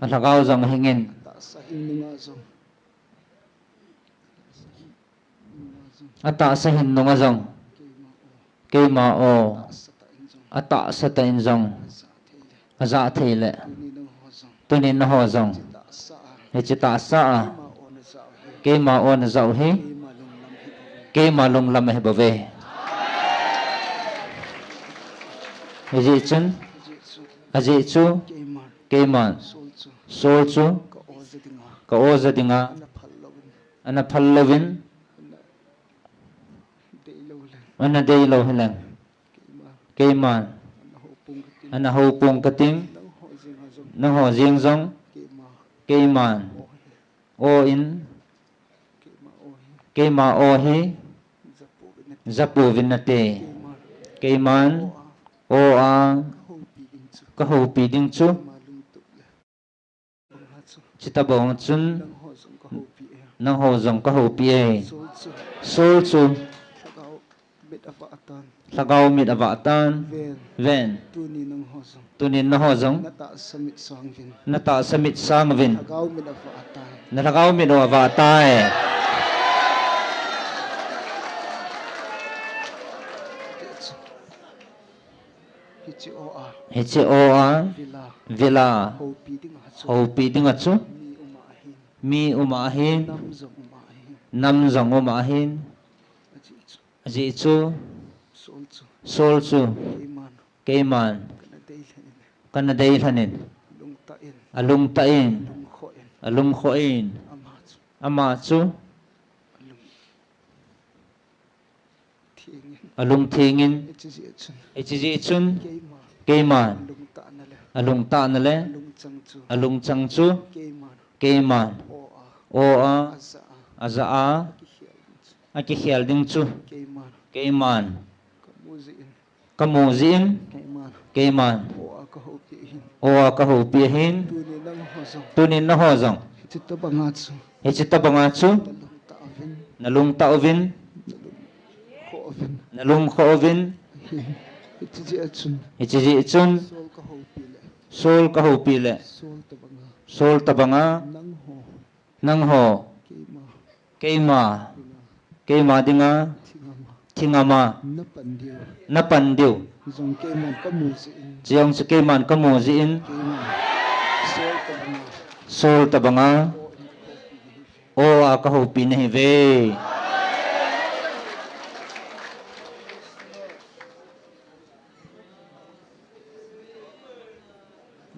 Alhagao jong ahingin. Atahsa hin nunga jong. Keima aw. Atahsa tah in jong. Ajah thei le. Tunin nangho jong. Hiche tahsa a. Keima aw najah u hi. Keima lunglam ahi bouve. Hijeh chun. Ajeh chu. Keiman. Saul chu. Saul chu. Ka o ja dinga. Ka o ja dinga. Ana phal louvin. Ana phal louvin. Ana dei lou hileng. Ana dei lou hileng. Keiman. Keiman. Ana hou pong kating. Ana hou pong kating. Nangho jeng jong. Nangho jeng jong. Keima. Keiman. O hi. O in. Keima o hi. Keima o hi. Japouvin nate. Japouvin nate. Keiman. Keiman. O a. O a. Ka houpi ding chu. Ka houpi ding chu. Keima lungtup le. Banga chu. Chuti bang chun. Nangho jong ka houpi e. Nangho jong ka houpi e. Saul chu. Saul chu. Lhagao mit avah tan. Lhagao mit avah tan. Ven. Ven. Tuni nangho jong. Tuni nangho jong. Na tahsa mit sang uvin. Na tahsa mit sang uvin. Lhagao mit avah tan. Na lhagao mit avah tai. Hiche o a. Hiche o a. Vila. Vila. Houpi dinga chu. Houpi dinga chu. Mi um ahin. Mi um ahin. Nam jong um ahin. Nam jong um ahin. Ajeh chu. Ajeh chu. Saul chu. Saul chu. Keiman. Keiman. Kana dei lhon in. Kana dei lhon in. Alungtah in. Alungtah in. Alungkhoh in. Alungkhoh in. Ama chu. Ama chu. Alung. Thengin. Alung thengin. Hiche jeh chun. Hiche jeh chun. Keima. Keiman. Alungtahna le. Alungtahna le. Alungchang chu. Alungchang chu. Keiman. Keiman. O a. O a. Aja a. Aja a. Akikhel ding chu. Akikhel ding chu. Keiman. Keiman. Kamu jeh in. Kamu jeh in. Keiman. Keiman. O a ka houpi ahin. O a ka houpi ahin. Tuni nangho jong. Tuni nangho jong. Hiche tobanga chu. Hiche tobanga chu. Nalungtah uvin. Nalungtah uvin. Nalungkhoh uvin. Nalungkhoh uvin. Hiche jeh chun. Hiche jeh chun. Saul ka houpi le. Saul ka houpi le. Saul tobanga. Saul tobanga. Nangho. Nangho. Keima. Keima. Keima. Keima dinga. Thingama. Thingama. Na pan diu. Na pan diu. Jong keiman kamu jeh in. Jong chu keiman kamu jeh in. Keiman. Saul tobanga. Saul tobanga. O a ka houpi nahi ve.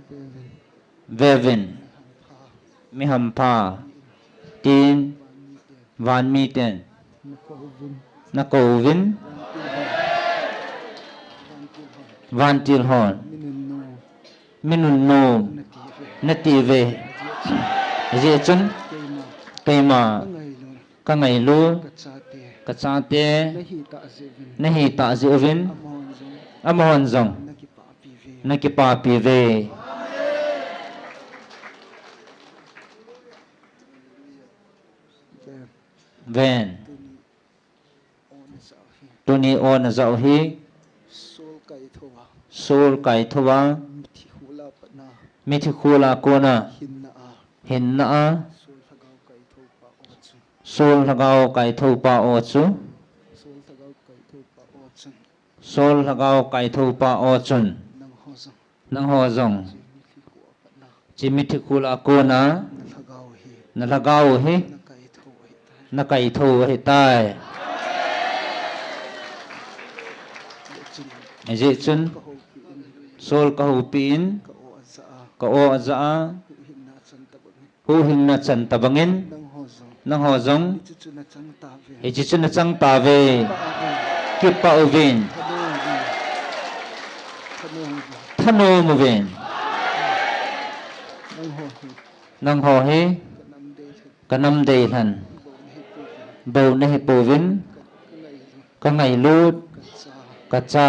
Vevin. Vevin. Mi hampha. Tin. Van miten. Nakouvin. Nakouvin. Vantil hon. Vantil hon. Mi nunnom. Mi nunnom. Nati ve. Nati ve. Ajeh chun. Ajeh chun. Keima. Keima. Ka ngailut. Ka ngailut. Ka chate. Ka chate. Nahi tah jeh uvin. Nahi tah jeh uvin. Amahon jong. Amahon jong. Nakipapi ve. Nakipapi ve. Ven. Ven. Tuni o najah u hi. Saul kaithou a. Saul kaithou a. Mithi khula patna. Mithi khula kona. Hinna a. Hinna a. Saul lhagao kaithou pa o chu. Saul lhagao kaithou pa o chu. Saul lhagao kaithou pa o chun. Saul lhagao kaithou pa o chun. Nangho jong. Nangho jong. Hiche mithi khula patna. Hiche mithi khula kona. Na lhagao hi. Na lhagao hi. Na kaithou ahitai. Na kaithou ahitai. Ajeh chun. Ka houpi in. Saul ka houpi in. Ka o ajah a. Ka o ajah a. Huhhingna chan tabang in. Huhhingna chan tabang in. Nangho jong. Nangho jong. Hiche chu nachang tave. Hiche chu nachang tave. Kipah uvin. Kipah uvin. Thanom uvin. Thanom uvin. Nangho hi. Nangho hi. Ka nam dei lhon. Ka nam dei lhon. Bou nahi pouvin. Bou nahi pouvin. Ka, ka ngailut. Ka ngailut. Ka cha. Ka cha.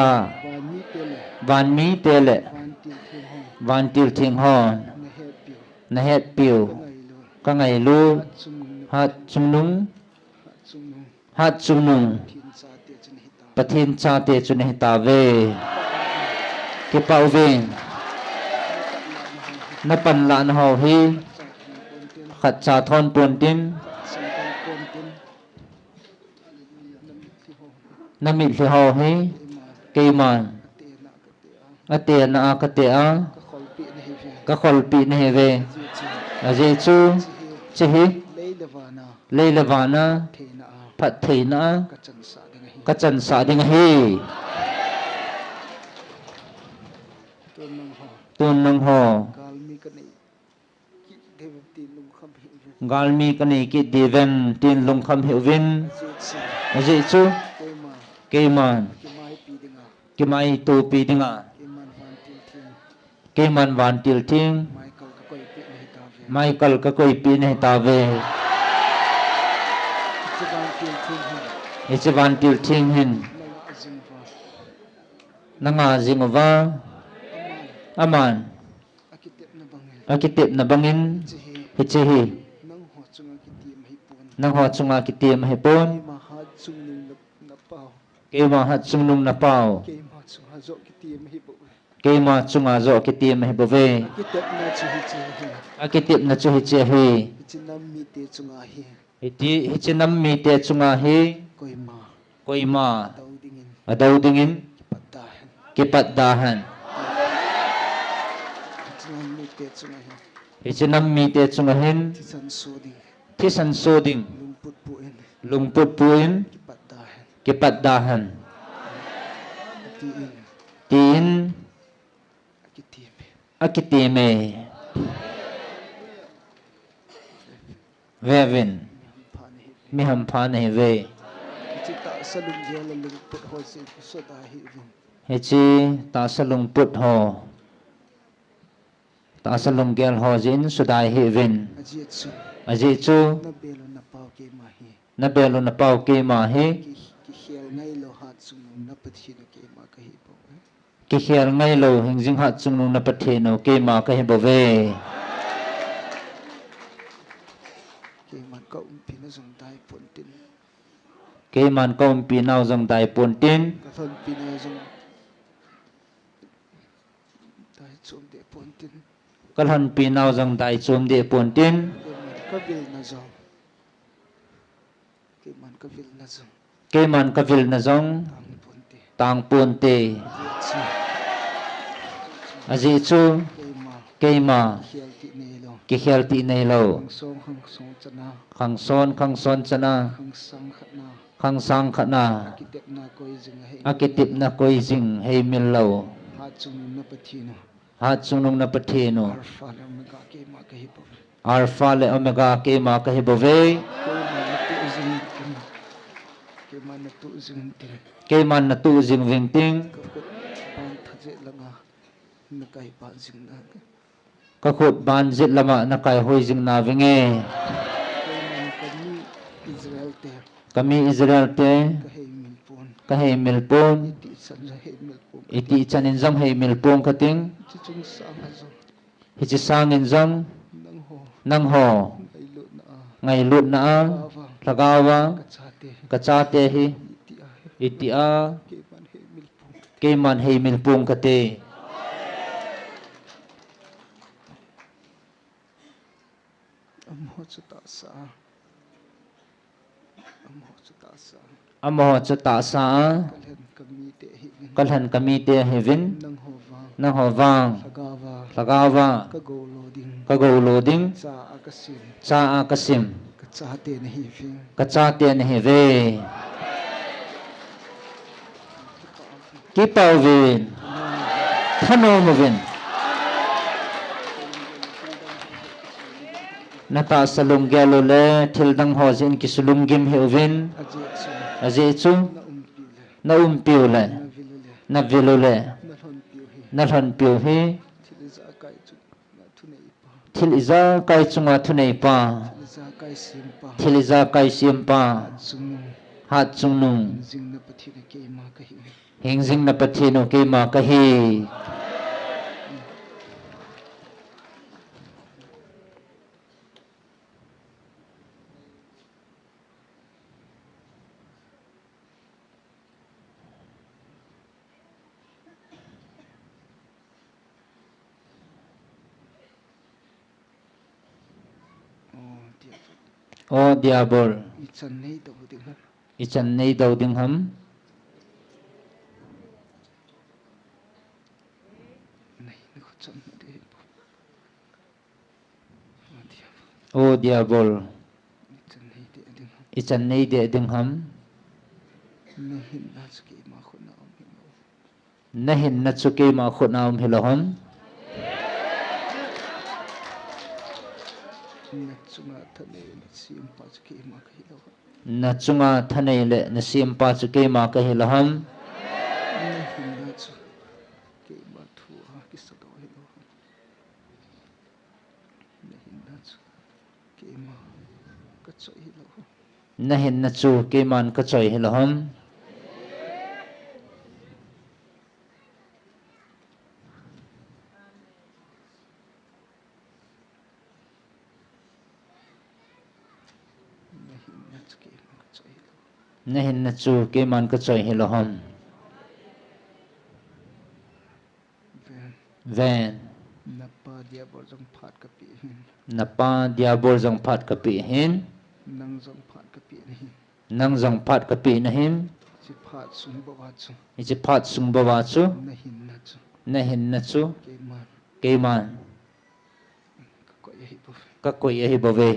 Van mite le. Van mite le. Vantil theng hon. Vantil theng hon. Na hetpiu. Na hetpiu. Ka ngailut. Ka ngailut. Hat chungnung. Hat chungnung. Hat chungnung. Hat chungnung. Pathen chate chu nahi ta. Pathen chate chu nahi tave. Kipah uvin. Na panlahna ho hi. Khatcha thon pontin. Na mitlhi ho hi. Keiman. Atena a kate a. Ka kholpi nahi ve. Ajeh chu. Hiche hi. Lei le van a. Phattheina a. Ka chansah ding ahi. Tun nangho. Tun nangho. Galmi Galmi kanei kit diuvin tin lungkham hih uvin. Ajeh chu, ajeh chu, keiman, keiman, kimaitopi dinga, keiman vantil theng, keiman vantil theng, Michael kakoipeh nahi tauve. Michael kakoipeh nahi tauve. Hiche vantil theng hin, hiche vantil theng hin, nanga jing uva, nanga jing uva, aman, aman, akitepna bangin, akitepna bangin, hiche hi, hiche hi, nangho chunga kitem ahipon. Nangho chunga kitem ahipon. Keima hatchungnung na, napao. Keima hatchungnung napao. Keima chunga joh kitem ahibouve. Keima chunga joh kitem ahibouve. Akitepna chu hiche ahi. Akitepna chu hiche ahi. Hiche nam mite chunga hi. Hiti, hiche nam mite chunga hi. Koima. Koima. Adou dingin. Adou dingin. Kipat da hen. Kipat da hen. Hiche nam mite chunga hi. Hiche nam mite chunga hin. Thisan so ding. Thisan so ding. Lungput pu in. Lungput pu in. Kipat da hen. Kipat da hen. Tin. Tin. Akitime. Akitime. Vevin. Mi hampha nahiuve. Hiche tahsa lunggel a lungput ho jeh in sudai hih uvin. Hiche tahsa lungput ho. Tahsa lunggel ho jeh in sudai hih uvin. Ajeh chu. Ajeh chu. Nabel u napao keima hi. Nabel u napao keima hi. Ki, kikhel ngailou hatchungnung na Pathen u keima kahi bouve. Kikhel ngailou hingjing hatchungnung na Pathen u keima kahi bouve. Keiman ka umpi na jong dai pontin. Keiman ka umpi nau jong dai pontin. Ka lhonpi na jong dai chom deh pontin. Ka lhonpi nau jong dai chom deh pontin. Keiman ka vil na jong. Keiman ka vil na jong. Keiman ka vil na jong. Tang ponte. Tang ponte. Ajeh chu. Ajeh chu. Keima. Keima. Kikhel tih neilou. Kikhel tih neilou. Khang son, khang son chana. Khang son, khang son chana. Khang sang khatna. Khang sang khatna. Akitepna koi jing ahi. Akitepna koi jing hei mil lou. Hatchungnung na Pathen u. Hatchungnung na Pathen u. Alpha le Omega keima kahi bouve. Alpha le Omega keima kahi bouve. Keiman na tuh jing tin. Keiman na tuh jing tin. Keiman na tuh jing ving tin. Ka khut ban tha jet langa na kai ban jing na. Ka khut ban jet lama na kai hoi jing na vinge. Keiman ka mi Israel te. Ka mi Israel te. Ka hei mil pon. Ka hei mil pon. Itih chan jong hei mil pon. Itih chan in jong hei mil pon kating. Hiche chung sanga jong. Hiche sangin jong. Nangho. Nangho. Ngailutna a. Ngailutna a. Lhagao a. Lhagao a. Ka chate. Ka chate hi. Itih a. Itih a. Keiman hei mil pon. Keiman hei mil pon kate. Amaho chu tahsa a. Amaho chu tahsa a. Amaho chu tahsa a. Ka lhen ka mite ahiuvin. Ka lhen ka mite ahiuvin. Nangho vang. Nangho vang. Lhagao a. Lhagao a. Ka gou lo ding. Ka gou lo ding. Cha a ka sem. Cha a ka sem. Ka chate nahiuve. Ka chate nahiuve. Kipa uvin. Thanom uvin. Na tahsa lunggel u le thil dang ho jeh in kisulunggim hih uvin. Ajeh chu. Ajeh chu. Na umpi u le. Na vil u le. Na lhonpi u hi. Thil ijakai chunga thuneipa. Thil ijakai sempa. Hatchungnung. Hingjing na Pathen u keima kahi. Hingjing na Pathen u keima kahi. O Diabol. Ichan nei dou ding ham. Ichan nei dou ding ham. Nei, nei khuchan na dei. O Diabol. Ichan nei deh ding ham. Na hinna chu keima khut a um hilou ham. Nachunga thanei le nasempa chu keima kahi lou ham? Nachunga thanei le nasempa chu keima kahi lou ham? Nahinna chu keima thua kisadoh hilou ham? Nahinna chu keima kachoi hilou ham? Nahinna chu keiman kachoi hilou ham? Nahinna chu keiman kachoi hilou ham? Ven. Ven. Napa Diabol jong phat kapeh ahin. Napa Diabol jong phat kapeh ahin. Nang jong phat kapeh nahi. Nang jong phat kapeh nahin. Hiche phat sung bouva chu. Hiche phat sung bouva chu. Nahinna chu. Nahinna chu. Keiman. Keiman. Kakoi ahi bouve. Kakoi ahi bouve.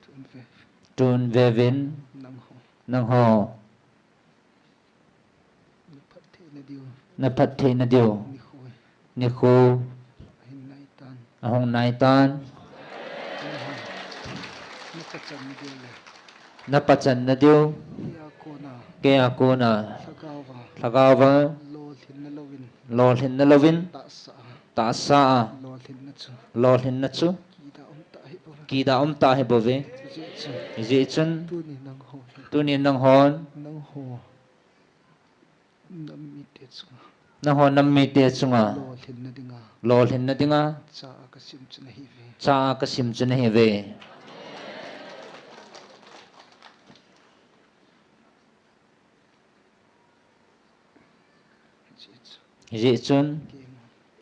Tun ve. Tun vevin. Nangho. Nangho. Naphatthei nadiu. Naphatthei nadiu. Nikho. Nikho. Ahin naitan. Ahung naitan. Napachan nadiu le. Napachan nadiu. Keia kona. Keia kona. Lhagaova. Lhagaova. Lolhinna louvin. Lolhinna louvin. Tahsa a. Tahsa a. Lolhinna chu. Lolhinna chu. Kida umtah ahi bouve. Kida umtah ahi bouve. Hijeh chun. Hijeh chun. Tuni nanghon. Tuni nanghon. Nangho. Nam mite chunga. Nangho nam mite chunga. Lolhinna dinga. Lolhinna dinga. Cha a kasim chu nahiuve. Cha a kasim chu nahiuve. Hijeh chun.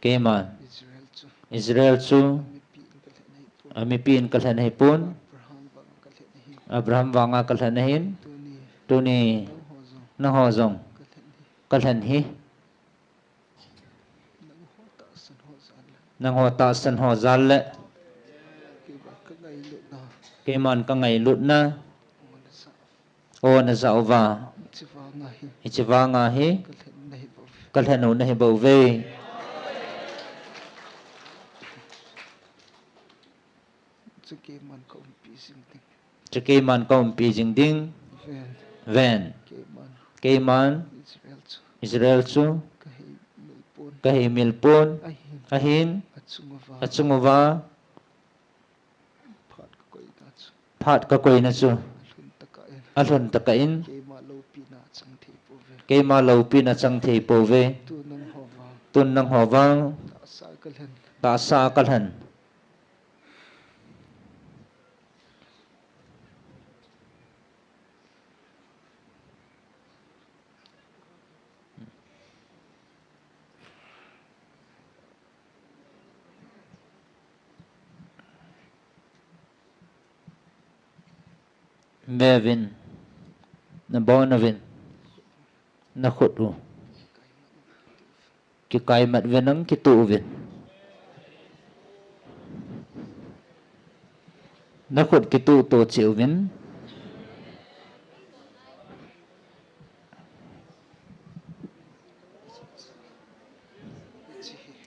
Keiman. Israel chu. Israel chu. Amipi in kalhen ahipon. Amipi in kalhen ahipon. Abraham vanga kalhen ahi. Abraham vanga kalhen ahin. Tuni. Tuni. Nangho jong. Nangho jong. Kalhen hi. Kalhen hi. Nangho tahsan ho jal le. Nangho tahsan ho jal le. Keiman kangailutna. Keiman kangailutna. O najah. O najah uva. Hiche vanga hi. Hiche vanga hi. Kalhen nahi bouve. Kalhen u nahi bouve. Chu keiman kaumpi jing ding. Chu keiman kaumpi jing ding. Ven. Ven. Keiman. Keiman. Israel chu. Israel chu. Kahei milpon. Kahei milpon. Ahin. Ahin. Achung uva. Achung uva. Phat kakoina chu. Phat kakoina chu. Alhun tah in. Alhun tah in. Keima loupina chang thei pouve. Keima loupina chang thei pouve. Tun nangho vang. Tun nangho vang. Tahsa kalhen. Tahsa kalhen. Vevin, nabon uvin, nakhut u. Kikaimat uvin lang kituh uvin. Nakhut kituh to cheh uvin.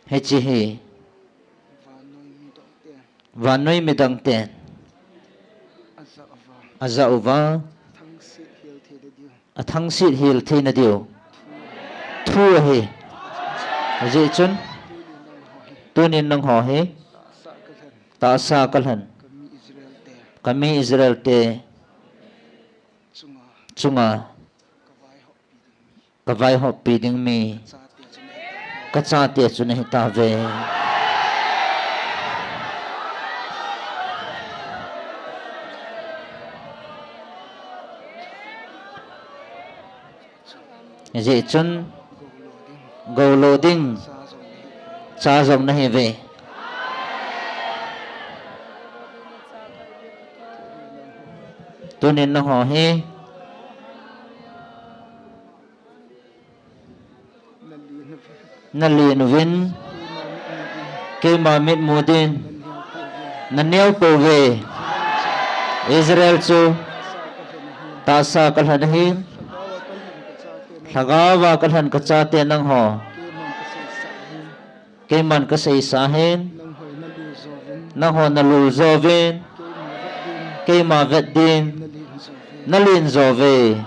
Hiche hi. Vannoi midang ten. Ajah uva. Athangset hel theina diu. Thu ahi. Hijeh chun. Tunin nangho hi. Tahsa kalhen. Kami Israel te. Chunga. Kavaihoppi ding mi. Kachate chu nahitauve. Hijeh chun. Goulo ding. Cha jong nahiuve. Tunin nangho hi. Nalen uvin, keima mitmu din naneo pouve. Israel chu tahsa kalhen ahin, lhagaova kalhen kachate nangho keiman kaseisa ahin, nangho nalul jouvin, keima vet din nalen jouve.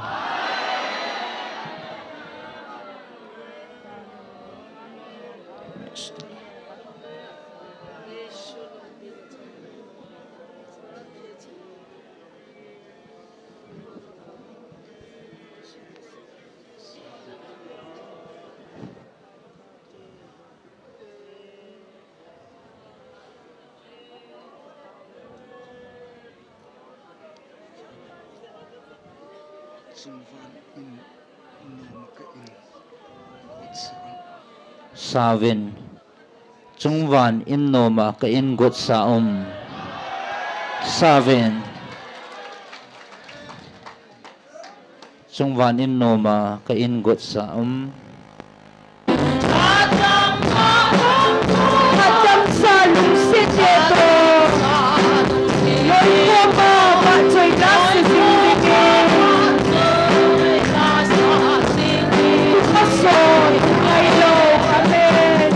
Savin, chungvan in noma ka in gotsa um. Savin, chungvan in noma ka in gotsa um. Atamsa lungset le toh loikoma vahchoina sa jing dingin. Tupa son ngailou. Amen.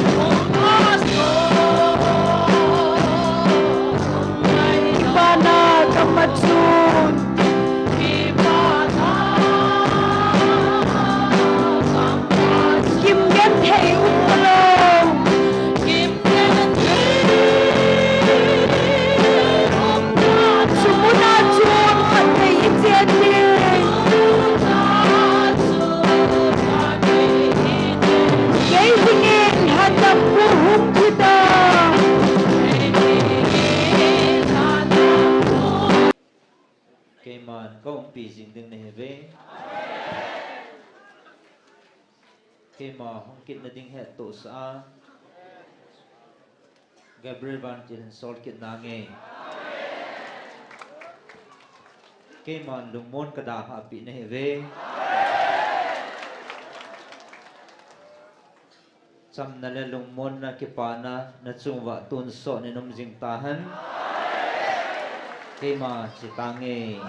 Kipana kama chun Kim genthei um talou. Sumuna chun khatvei i chen ding. Kei dingin hatah pu hung kit a. Keiman ka umpi jing ding nahiuve. Keima hung kitna ding hettohsah a, Gabriel Vantil hin sol kit nange. Keiman lungmon ka dalhah peh nahiuve. Chamna le lungmonna kipana nachung uva tonsot in um jing tahen. Keima che tange.